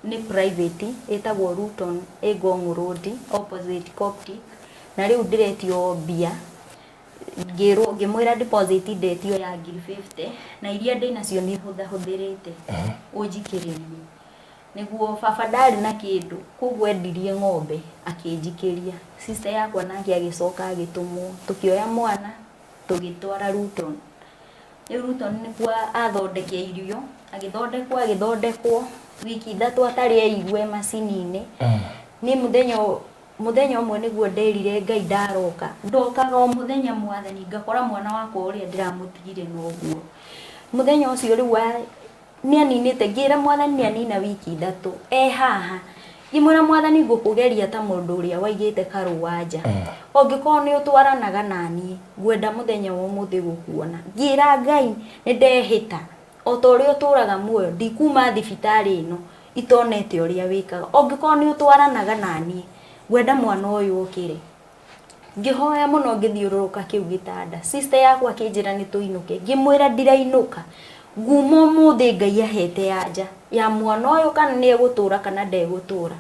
nĩ private ĩtagwo Luton ĩ Ngong Road opposite Coptic na rĩu ndĩretio mbia. Ngĩrwo ngĩmwĩra deposit ndetio ya 50,000 na iria ndĩnacio nĩ hũthahũthĩrĩte ũnjikĩrĩrie. Nĩguo baba ndarĩ na kĩndũ koguo endirie ng'ombe akĩnjikĩria. Sister yakwa nake agĩcoka agĩtũmwo, tũkĩoya mwana tũgĩtwara Luton. Rĩu Luton nĩkuo athondekeirio, agĩthondekwo agĩthondekwo wiki 3 atarĩ eigue macini-inĩ. Niĩ mũthenya Mũthenya ũmwe nĩguo nderire Ngai ndaroka, ndokaga o mũthenya mwathani ngakora mwana wakwa ũrĩa ndĩramũtigire noguo. Mũthenya ũcio rĩu nĩaninĩte, ngĩra mwathani nĩanina wiki 3 e haha. Ngĩmwĩra mwathani ngũkũgeria ta mũndũ ũrĩa waigĩte karũa nja. Ũngĩkorwo nĩ ũtwaranaga naniĩ, ngwenda mũthenya wa ũmũthĩ gũkuona. Ngĩra Ngai nĩ ndehĩta o ta ũrĩa ũtũraga muoyo, ndikuma thibitarĩ ĩno itonete ũrĩa wĩkaga. Ũngĩkorwo nĩ ũtwaranaga naniĩ, ngwenda mwana ũyũ okĩre. Ngĩhoya mũno ngĩthiũrũrũka kĩu gĩtanda. Sister yakwa akĩnjĩra nĩ tũinũke. Ngĩmwĩra ndirainũka. Nguma ũmũthĩ Ngai ahete anja ya mwana ũyũ kana nĩ egũtũra kana ndegũtũra.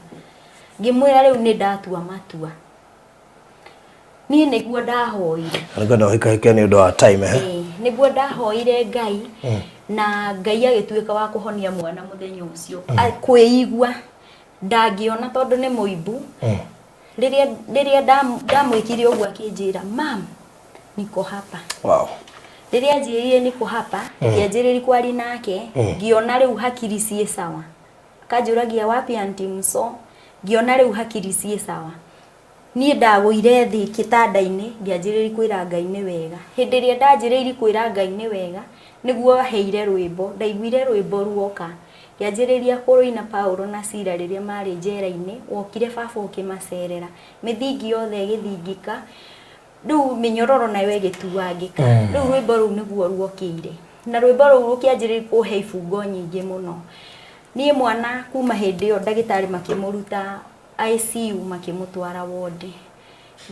Ngĩmwĩra rĩu nĩ ndatua matua. Niĩ nĩguo ndahoire. Nĩngwenda ũhĩkahĩke nĩ ũndũ wa time eh? Ĩĩ, nĩguo ndahoire Ngai na Ngai agĩtuĩka wa kũhonia mwana mũthenya ũcio. Kwĩigua ndangĩona tondũ nĩ mũimbu. Rĩrĩa ndamwĩkire ũguo akĩnjĩra, "Mam, niko hapa." Wow. Rĩrĩa anjĩrire niko hapa, ngĩanjĩrĩria kwaria nake, ngĩona rĩu hakiri ciĩ sawa. Akanjũragia wapi auntie Muso, ngĩona rĩu hakiri ciĩ sawa. Niĩ ndagũire thĩ kĩtanda-inĩ ngĩanjĩrĩria kwĩra Ngai nĩ wega. Hĩndĩ ĩrĩa ndanjĩrĩirie kwĩra Ngai nĩ wega, nĩguo aheire rwĩmbo, ndaiguire rwĩmbo ruoka. Ngĩanjĩrĩria kũrũina Paulo na Sila rĩrĩa marĩ njera-inĩ, wokire baba ũkĩmacerera. Mĩthingi yothe ĩgĩthingika, rĩu mĩnyororo nayo ĩgĩtuangĩka. Rĩu rwĩmbo rũu nĩguo ruokĩire. Na rwĩmbo rũu rũkĩanjĩrĩria kũhe ibungo nyingĩ mũno. Niĩ mwana kuma hĩndĩ ĩyo ndagĩtarĩ makĩmũruta ICU makĩmũtwara wodi.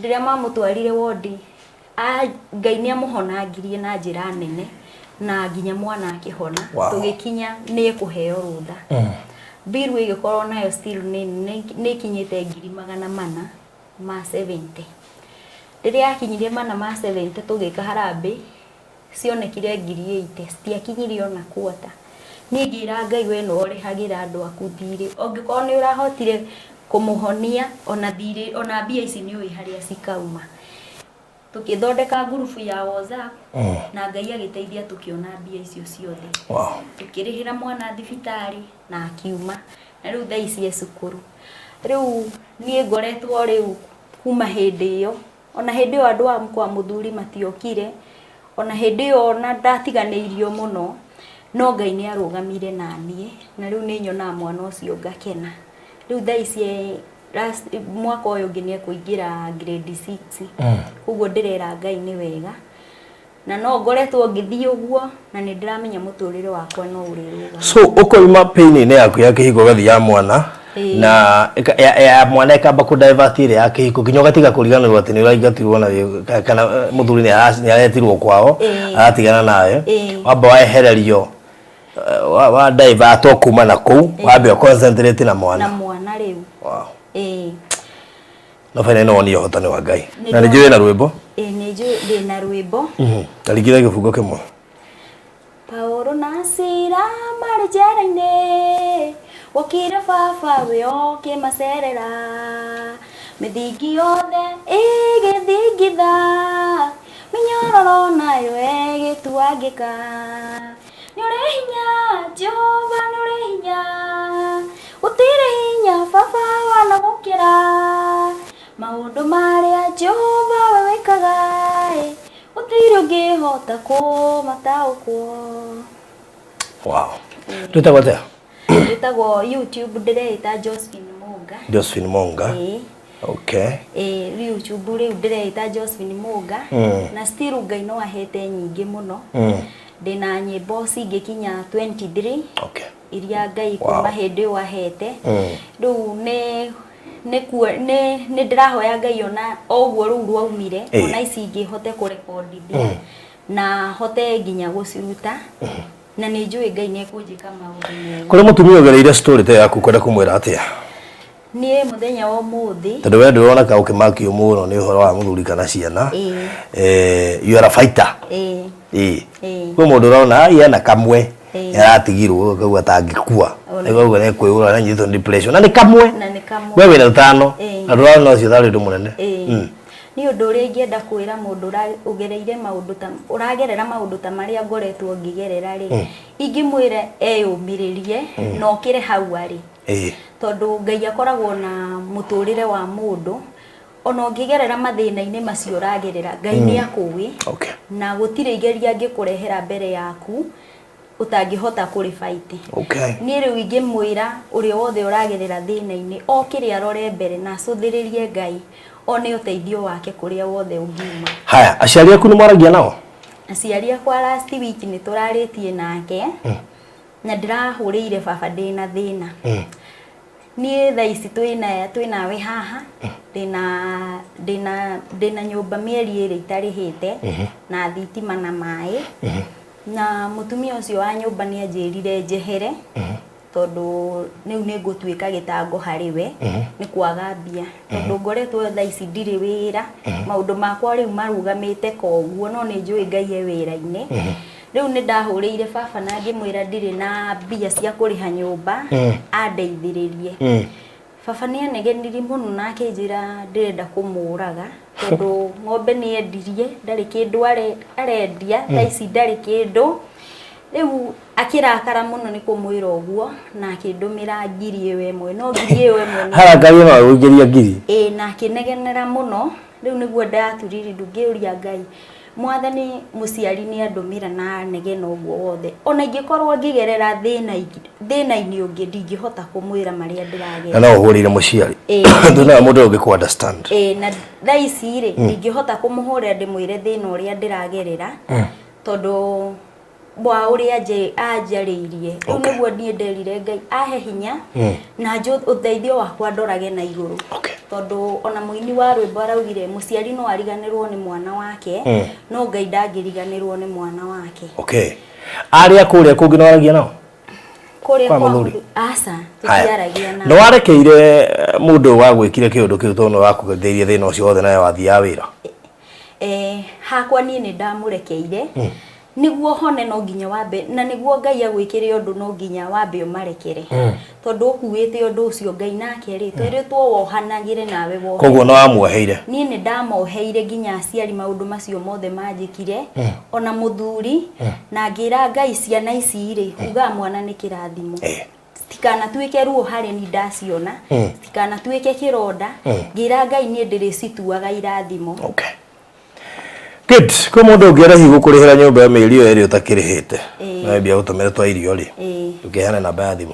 Rĩrĩa mamũtwarire wodi, Ngai nĩ amũhonangirie na njĩra nene na nginya mwana akĩhona. Wow. Tũgĩkinya nĩ ekũheo rũtha. Bill ĩgĩkorwo nayo still nĩ ĩkinyĩte 470,000. Rĩrĩa yakinyirie 470 tũgĩka harambee, cionekire 80,000, citiakinyirie ona quarter. Niĩ ngĩra Ngai we nĩwe ũrĩhagĩra andũ aku thirĩ, ũngĩkorwo nĩ ũrahotire kũmũhonia ona thirĩ, ona mbia ici nĩ ũĩ harĩa cikauma. Tũgĩthondeka ngurubu ya WhatsApp na Ngai agĩteithia tũkĩona mbia icio ciothe. Wow. Tũkĩrĩhĩra mwana thibitarĩ na akiuma. Na rĩu thaa ici e cukuru. Rĩu niĩ ngoretwo rĩu kuma hĩndĩ ĩyo, ona hĩndĩ ĩyo andũ a kwa mũthuri matiokire, ona hĩndĩ ĩyo ona ndatiganĩirio mũno, no Ngai nĩ arũgamire naniĩ, na rĩu nĩ nyonaga mwana ũcio ngakena. Rĩu thaa ici mwaka ũyũ ũngĩ nĩ ekũingĩra grade 6. Koguo ndĩrera Ngai nĩ wega. Na no ngoretwo ngĩthiĩ ũguo, na nĩ ndĩramenya mũtũrĩre wakwa no ũrĩrũgama. So ũkoima pain-inĩ yaku ya kĩhiko ũgathiĩ ya mwana, na ya mwana ĩkamba kũ divert ĩrĩa ya kĩhiko nginya ũgatiga kũriganĩrwo atĩ nĩ ũraingatirwo na kana mũthuri nĩ aretirwo kwao, aratigana nawe, wamba wehererio, wa divertwo kuma na kũu, wambe ũ concentrate na mwana. Na mwana rĩu. Wow. No baina no wonio ũhotani wa Ngai. Na nĩ njũĩ na rwĩmbo. Ĩĩ nĩ njũĩ ndĩ na rwĩmbo. Ta ringithia gĩbungo kĩmwe. Paulo na Sila marĩ njera-inĩ, wokire baba we ũkĩmacerera, mĩthingi yothe ĩgĩthingitha, mĩnyororo nayo ĩgĩtuangĩka. Nĩ ũrĩ hinya, Jehova nĩ ũrĩ hinya, gũtirĩ hinya baba wanagũkĩra, maũndũ marĩa Jehova we wĩkaga, gũtirĩ ũngĩhota kũmataũkwo. Wow. Twĩtagwo atĩa? Twĩtagwo YouTube ndĩreĩta Josephine Monga. Josephine Monga. Ĩĩ. Okay. Ĩĩ, YouTube rĩu ndĩreĩta Josephine Monga. Na still Ngai no ahete nyingĩ mũno. Ndĩna nyĩmbo cingĩkinya 23. Okay. Iria Ngai kuma hĩndĩ ĩyo ahete. Rĩu nĩ ndĩrahoya Ngai ona o ũguo rũu rwaumire, ona ici ingĩ hote kũrekondithia na hote nginya gũciruta. Na nĩ njũĩ Ngai nĩ ekũnjĩka maũndũ mega. Kũrĩ mũtumia ũgereire story ta yaku kwenda kũmwĩra atĩa? Niĩ mũthenya wa ũmũthĩ. Tondũ we ndũroneka ũkĩmakio mũno nĩ ũhoro wa mũthuri kana ciana. You are a fighter. Ĩĩ. Kwĩ mũndũ ũrona ai ena kamwe aratigirwo akauga atangĩkua. Akauga nĩ kwĩyũra na anyitĩtwo nĩ depression. Na nĩ kamwe. Na nĩ kamwe. We wĩna tũtano. Na ndũrona ũcio tarĩ ũndũ mũnene. Nĩ ũndũ ũrĩa ingĩenda kwĩra mũndũ ũgereire maũndũ ta ũragerera maũndũ ta marĩa ngoretwo ngĩgerera rĩ, ingĩmwĩra eyũmĩrĩrie na okĩre hau arĩ. Tondũ Ngai akoragwo na mũtũrĩre wa mũndũ. Ona ũngĩgerera mathĩna-inĩ macio ũragerera, Ngai nĩ akũĩ. Na gũtirĩ igeria angĩkũrehera mbere yaku ũtangĩhota kũrĩ fight. Niĩ rĩu ingĩmwĩra ũrĩa wothe ũragerera thĩna-inĩ okĩre arore mbere na acũthĩrĩrie Ngai one ũteithio wake kũrĩa wothe ũngiuma. Haya, aciari aku nĩ mwaragia nao? Aciari akwa, last week nĩ tũrarĩtie nake na ndĩrahũrĩire baba ndĩna thĩna. Niĩ thaa ici twĩnawe haha, ndĩna nyũmba mĩeri 2 itarĩhĩte na thitima na maĩ, na mũtumia ũcio wa nyũmba nĩ anjĩrire njehere tondũ rĩu nĩ ngũtuĩka gĩtango harĩ we nĩ kwaga mbia, tondũ ngoretwo thaa ici ndirĩ wĩra, maũndũ makwa rĩu marũgamĩte koguo, no nĩ njũĩ Ngai e wĩra-inĩ. Rĩu nĩ ndahũrĩire baba na ngĩmwĩra ndirĩ na mbia cia kũrĩha nyũmba, andeithĩrĩrie. Baba nĩ anegenirie mũno na akĩnjĩra ndĩrenda kũmũraga tondũ ng'ombe nĩ endirie, ndarĩ kĩndũ arendia thaa ici, ndarĩ kĩndũ. Rĩu akĩrakara mũno nĩ kũmwĩra ũguo na akĩndũmĩra 1000 no 1000 Harakaria no agũikĩria ngiri? Ĩĩ, na akĩnegenera mũno. Rĩu nĩguo ndaturiri ndu ngĩũria Ngai, Mwathani, mũciari nĩ andũmĩra na anegena ũguo wothe, ona ingĩkorwo ngĩgerera thĩna-inĩ ũngĩ, ndingĩhota kũmwĩra marĩa Na ndĩragerera. No ũhũrĩire mũciari? Ĩĩ. Tondũ nawe mũndũ ũyũ ũngĩ kũ understand. Ĩĩ, na thaa ici rĩ, ndingĩhota kũmũhũrĩra ndĩmwĩre thĩna ũrĩa ndĩragerera tondũ wa ũrĩa anjarĩirie. Rĩu nĩguo niĩ nderire Ngai ahe hinya na ũteithio wakwa ndorage na igũrũ, tondũ ona mũini wa rwĩmbo araugire mũciari no ariganĩrwo nĩ mwana wake, no Ngai ndangĩriganĩrwo nĩ mwana wake. Okay, arĩa kũrĩa kũngĩ nĩ waragia nao? Kũrĩa Kwa kwa mũthuri? Aca, Haya. tũtiaragia Nĩ na warekeire mũndũ ũyũ wagwĩkire kĩũndũ kĩu tondũ nĩ wakũgeithĩirie thĩna ũcio wothe nawe wathiaga wĩra? Hakwa niĩ nĩ ndamũrekeire. Nĩguo hone no nginya wambe, na nĩguo Ngai agwĩkĩre ũndũ no nginya wambe ũmarekere, tondũ ũkuĩte ũndũ ũcio, Ngai nake rĩ, twĩrĩtwo wohanagĩre nawe wohe. Koguo nĩ wamuoheire? Niĩ nĩ ndamoheire, nginya aciari, maũndũ macio mothe manjĩkire, ona mũthuri, na ngĩra Ngai ciana ici rĩ, ugaga mwana nĩ kĩrathimo, citikanatuĩke ruo harĩ ni ndaciona, citikanatuĩke kĩronda. Ngĩra Ngai niĩ ndĩrĩcituaga irathimo. Okay, good. Kwĩ mũndũ ũngĩenda hihi gũkũrĩhĩra nyũmba ya mĩeri ĩyo 2 ũtakĩrĩhĩte, no mbia gũtũmĩra twa irio rĩ, ndũkĩheane namba ya thimũ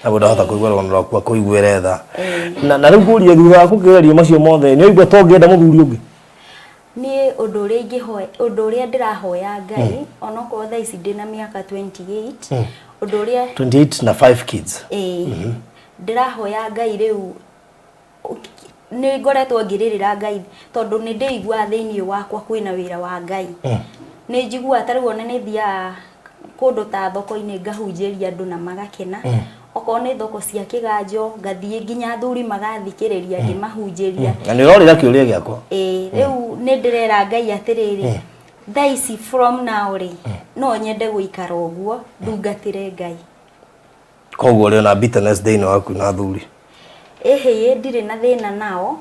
na mũndũ ahota kũigua rũgano rwaku akũiguĩre tha. Na rĩu ngũrie, thutha wa kũgerio macio mothe, nĩ ũigua ta ũngĩenda mũthuri ũngĩ? Niĩ ũndũ ũrĩa ingĩhoya, ũndũ ũrĩa ndĩrahoya Ngai, onokorwo thaa ici ndĩna mĩaka 28, ũndũ ũrĩa 28 na 5 kids? Ĩĩ, ndĩrahoya Ngai rĩu nĩ ngoretwo ngĩrĩrĩra Ngai tondũ nĩ ndĩiguaga thĩinĩ wakwa kwĩna wĩra wa Ngai. Nĩ njiguaga ta rĩu ona nĩ thiaga kũndũ ta thoko-inĩ ngahunjĩria andũ na magakena, okorwo nĩ thoko cia kĩganjo ngathiĩ nginya athuri magathikĩrĩria ngĩmahunjĩria. Na nĩ ũrorĩra kĩũria gĩakwa. Ĩĩ, rĩu nĩ ndĩrera Ngai atĩrĩrĩ, thaa ici from now rĩ, no nyende gũikara ũguo ndungatĩre Ngai. Koguo ũrĩ ona bitterness thĩinĩ waku na athuri? Ĩhĩ, ndirĩ na thĩna nao,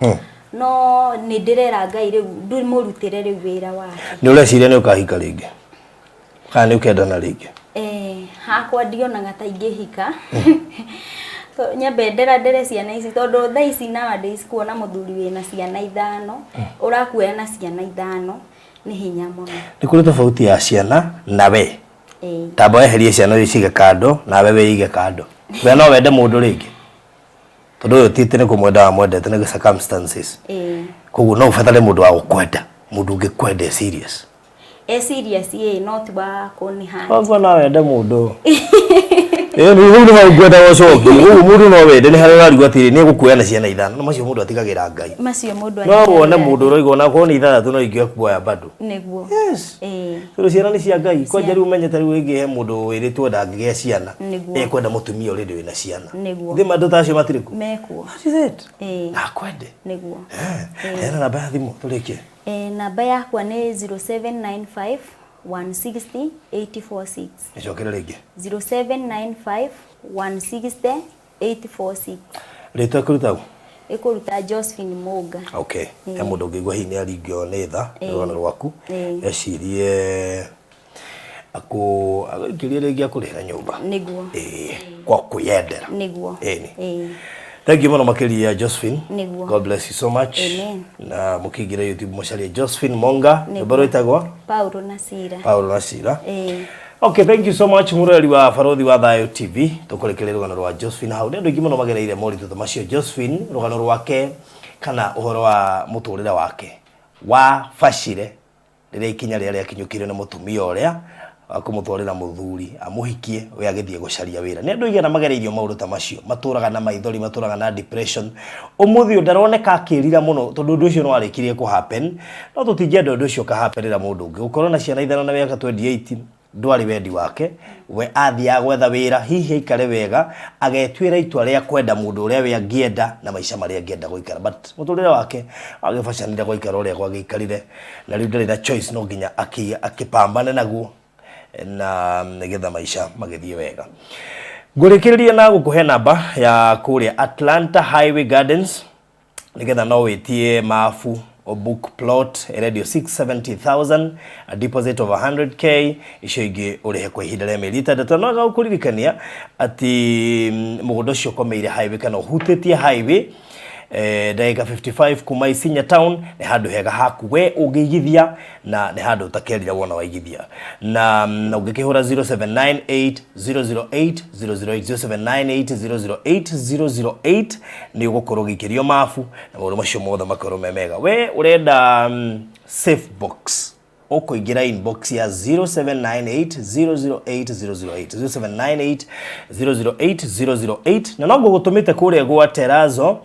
no nĩ ndĩrera Ngai rĩu ndĩmũrutĩre rĩu wĩra wake. Nĩ ũreciria nĩ ũkahika rĩngĩ kana nĩ ũkendana rĩngĩ? Hakwa ndionaga ta ingĩhika. So, nyambe ndera ciana ici, tondũ thaa ici nowadays kuona mũthuri wĩna ciana 5, ũrakuoya na ciana 5, nĩ hinya mũno. Nĩ kũrĩ tofauti ya ciana na we. Tamba weherie ciana ũcige kando nawe wĩige kando. We no wende mũndũ rĩngĩ, tondũ ũyũ ti atĩ nĩ kũmwenda wamwendete, nĩ circumstances. Koguo no ũbatare mũndũ wa gũkwenda, mũndũ ũngĩkwenda e serious. E serious, ĩĩ, no ti wa kũnihata. Koguo no wende mũndũ? Ĩĩ, nĩ rĩu nĩho ngwenda ũcokie. Ũguo mũndũ no wende, nĩ harĩa ũrarigwo atĩrĩ, nĩ egũkuoya na ciana 5? No macio mũndũ atigagĩra Ngai. Macio mũndũ No wone atigagĩra. Mũndũ ũroiga ona korwo nĩ ithathatũ no ingĩkuoya bado. Nĩguo. Yes. Tondũ ciana nĩ cia Ngai. Kwanja rĩu ũmenyete rĩu rĩngĩ he mũndũ wĩrĩtwo ndangĩgĩa ciana. Ekwenda mũtumia already wĩna ciana. Thĩ andũ ta acio matirĩ kuo? Mekuo. That is it. Na akwende. Nĩguo. Heana namba ya thimũ tũrĩkie. Namba yakwa nĩ 0795 160 846. Ĩcokere rĩngĩ. 0795 160 846. Rĩtwa ĩkũruta ũ? Ĩkũruta Josephine Mũnga. Okay. He mũndũ ũngĩigua hihi nĩ aringio nĩ tha nĩ rũgano rwaku, ecirie akũ agũikĩrie rĩngĩ akũrĩhĩra nyũmba. Nĩguo. Ĩĩ, kwa kwĩyendera. Nĩguo. Ĩni. Ĩĩ. Thank you mũno makĩria, Josephine. Nĩguo. God bless you so much. Amen. Na mũkĩingĩra YouTube mũcarie Josephine Monga. Nĩguo. Rwĩmbo rwĩtagwo Paulo na Sila. Paulo na Sila. Ĩĩ. Okay, thank you so much, mũroreri wa Barothi wa Thayo TV. Tũkũrekereria rũgano rwa Josephine hau. Nĩ andũ aingĩ mũno magereire moritũ ta macio. Josephine, rũgano rwake kana ũhoro wa mũtũrĩre wake wa bacire rĩrĩa ikinya rĩrĩa rĩakinyũkirio nĩ mũtumia ũrĩa wa kũmũtwarĩra mũthuri amũhikie, we agĩthiĩ gũcaria wĩra. Nĩ andũ aigana magereirio maũndũ ta macio, matũraga na maithori, matũraga na depression. Ũmũthĩ ũyũ ndaroneka akĩrira mũno tondũ ũndũ ũcio nĩ warĩkirie kũ happen, no tũtingĩenda ũndũ ũcio ũkahapenĩra mũndũ ũngĩ. Gũkorwo na ciana ithano na mĩaka 28 ndwarĩ wendi wake. We athiaga gwetha wĩra hihi aikare wega, agetuĩra itua rĩa kwenda mũndũ ũrĩa we angĩenda na maica marĩa angĩenda gũikara, but mũtũrĩre wake wagĩbacanire gwaikara ũrĩa gwagĩikarire, na rĩu ndarĩ na choice, no nginya akĩpambane naguo na nĩgetha maica magĩthiĩ wega. Ngũrĩkĩrĩria na gũkũhe namba ya kũrĩa Atlanta Highway Gardens, nigetha no wĩtie mabu o book plot ĩrendio 670,000, a deposit of 100K, icio ingĩ ũrĩhe kwa ihinda rĩa mĩeri 6. No gũkũririkania atĩ mũgũnda ũcio ũkomeire highway kana ũhutĩtie highway, ndagĩka 55 kuma Isinya town. Nĩ handũ hega haku we ũngĩigithia na nĩ handũ ũtakerira wona waigithia. Na ũngĩkĩhũra 0798 008 008, 0798 008 008, nĩ ũgũkorwo ũgĩikĩrio mabu na maũndũ macio mothe makorwo me mega. We ũrenda safe box, ũkũingĩra inbox ya 0798 008 008, 0798 008 008. Na no ngũgũtũmĩte kũrĩa gwa Terazo,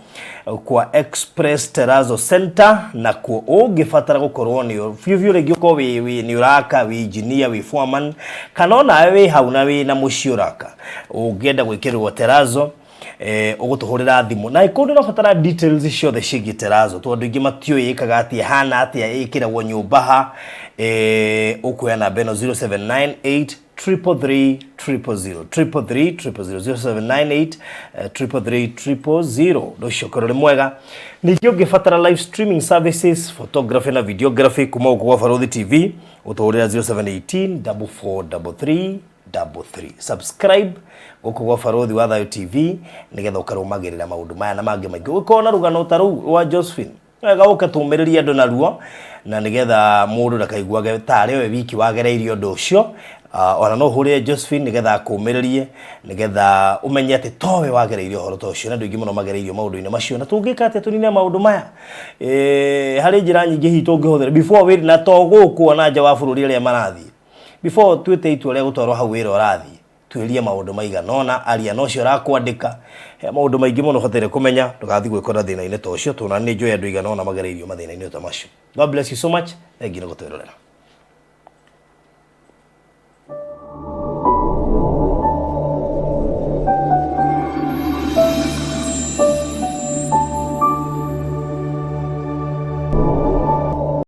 kwa Express Terazo Center, nakuo ũngĩbatara gũkorwo nĩ biũ biũ rĩngĩ ũkorwo wĩ nĩ ũraka, wĩ engineer, wĩ foreman, kana onawe wĩ hau na wĩ na mũciĩ ũraka, ũngĩenda gwĩkĩrĩrwo terazo, ũgũtũhũrĩra thimũ. Na ĩkorwo ndũrabatara details ciothe ciĩgiĩ terazo, tondũ andũ aingĩ matiũĩ ĩkaga atĩa, ĩhana atĩa, ĩkĩragwo nyũmba ha, ũkuoya namba ĩno 0798 333 000, 333 000, 0798 333 000. Ũndũ ũcio ũkorwo ũrĩ mwega. Ningĩ ũngĩbatara live streaming services, photography na videography kuma gũkũ gwa Barothi TV, ũtũhũrĩra 0718 4433 33. Subscribe gũkũ gwa Barothi wa Thayo TV nĩgetha ũkarũmagĩrĩra maũndũ maya na mangĩ maingĩ. Ũngĩkorwo na rũgano ta rũu rwa Josephine, wega ũke tũmĩrĩrie andũ naruo, na nĩgetha mũndũ ndakaiguage tarĩ we wiki wagereirie ũndũ ũcio. Ona no ũhũrĩre Josephine nĩgetha akũmĩrĩrie, nĩgetha ũmenye atĩ towe wagereirie ũhoro ta ũcio, na andũ aingĩ mũno magereirio maũndũ-inĩ macio. Na tũngĩka atĩa tũnine maũndũ maya? Harĩ njĩra nyingĩ hihi tũngĩhũthĩra before wĩrĩ na to gũkũ, ona nja wa bũrũri arĩa marathiĩ. Before tuĩte itua rĩa gũtwarwo hau wĩra ũrathiĩ, tuĩrie maũndũ maigana ũna, aria na ũcio ũrakwandĩka. He maũndũ maingĩ mũno ũbataire kũmenya ndũgathiĩ gwĩkora thĩna-inĩ ta ũcio, tondũ nĩ njũĩ andũ aigana ũna magereirio mathĩna-inĩ ta macio. God bless you so much. Thank you nĩ gũtwĩrorera.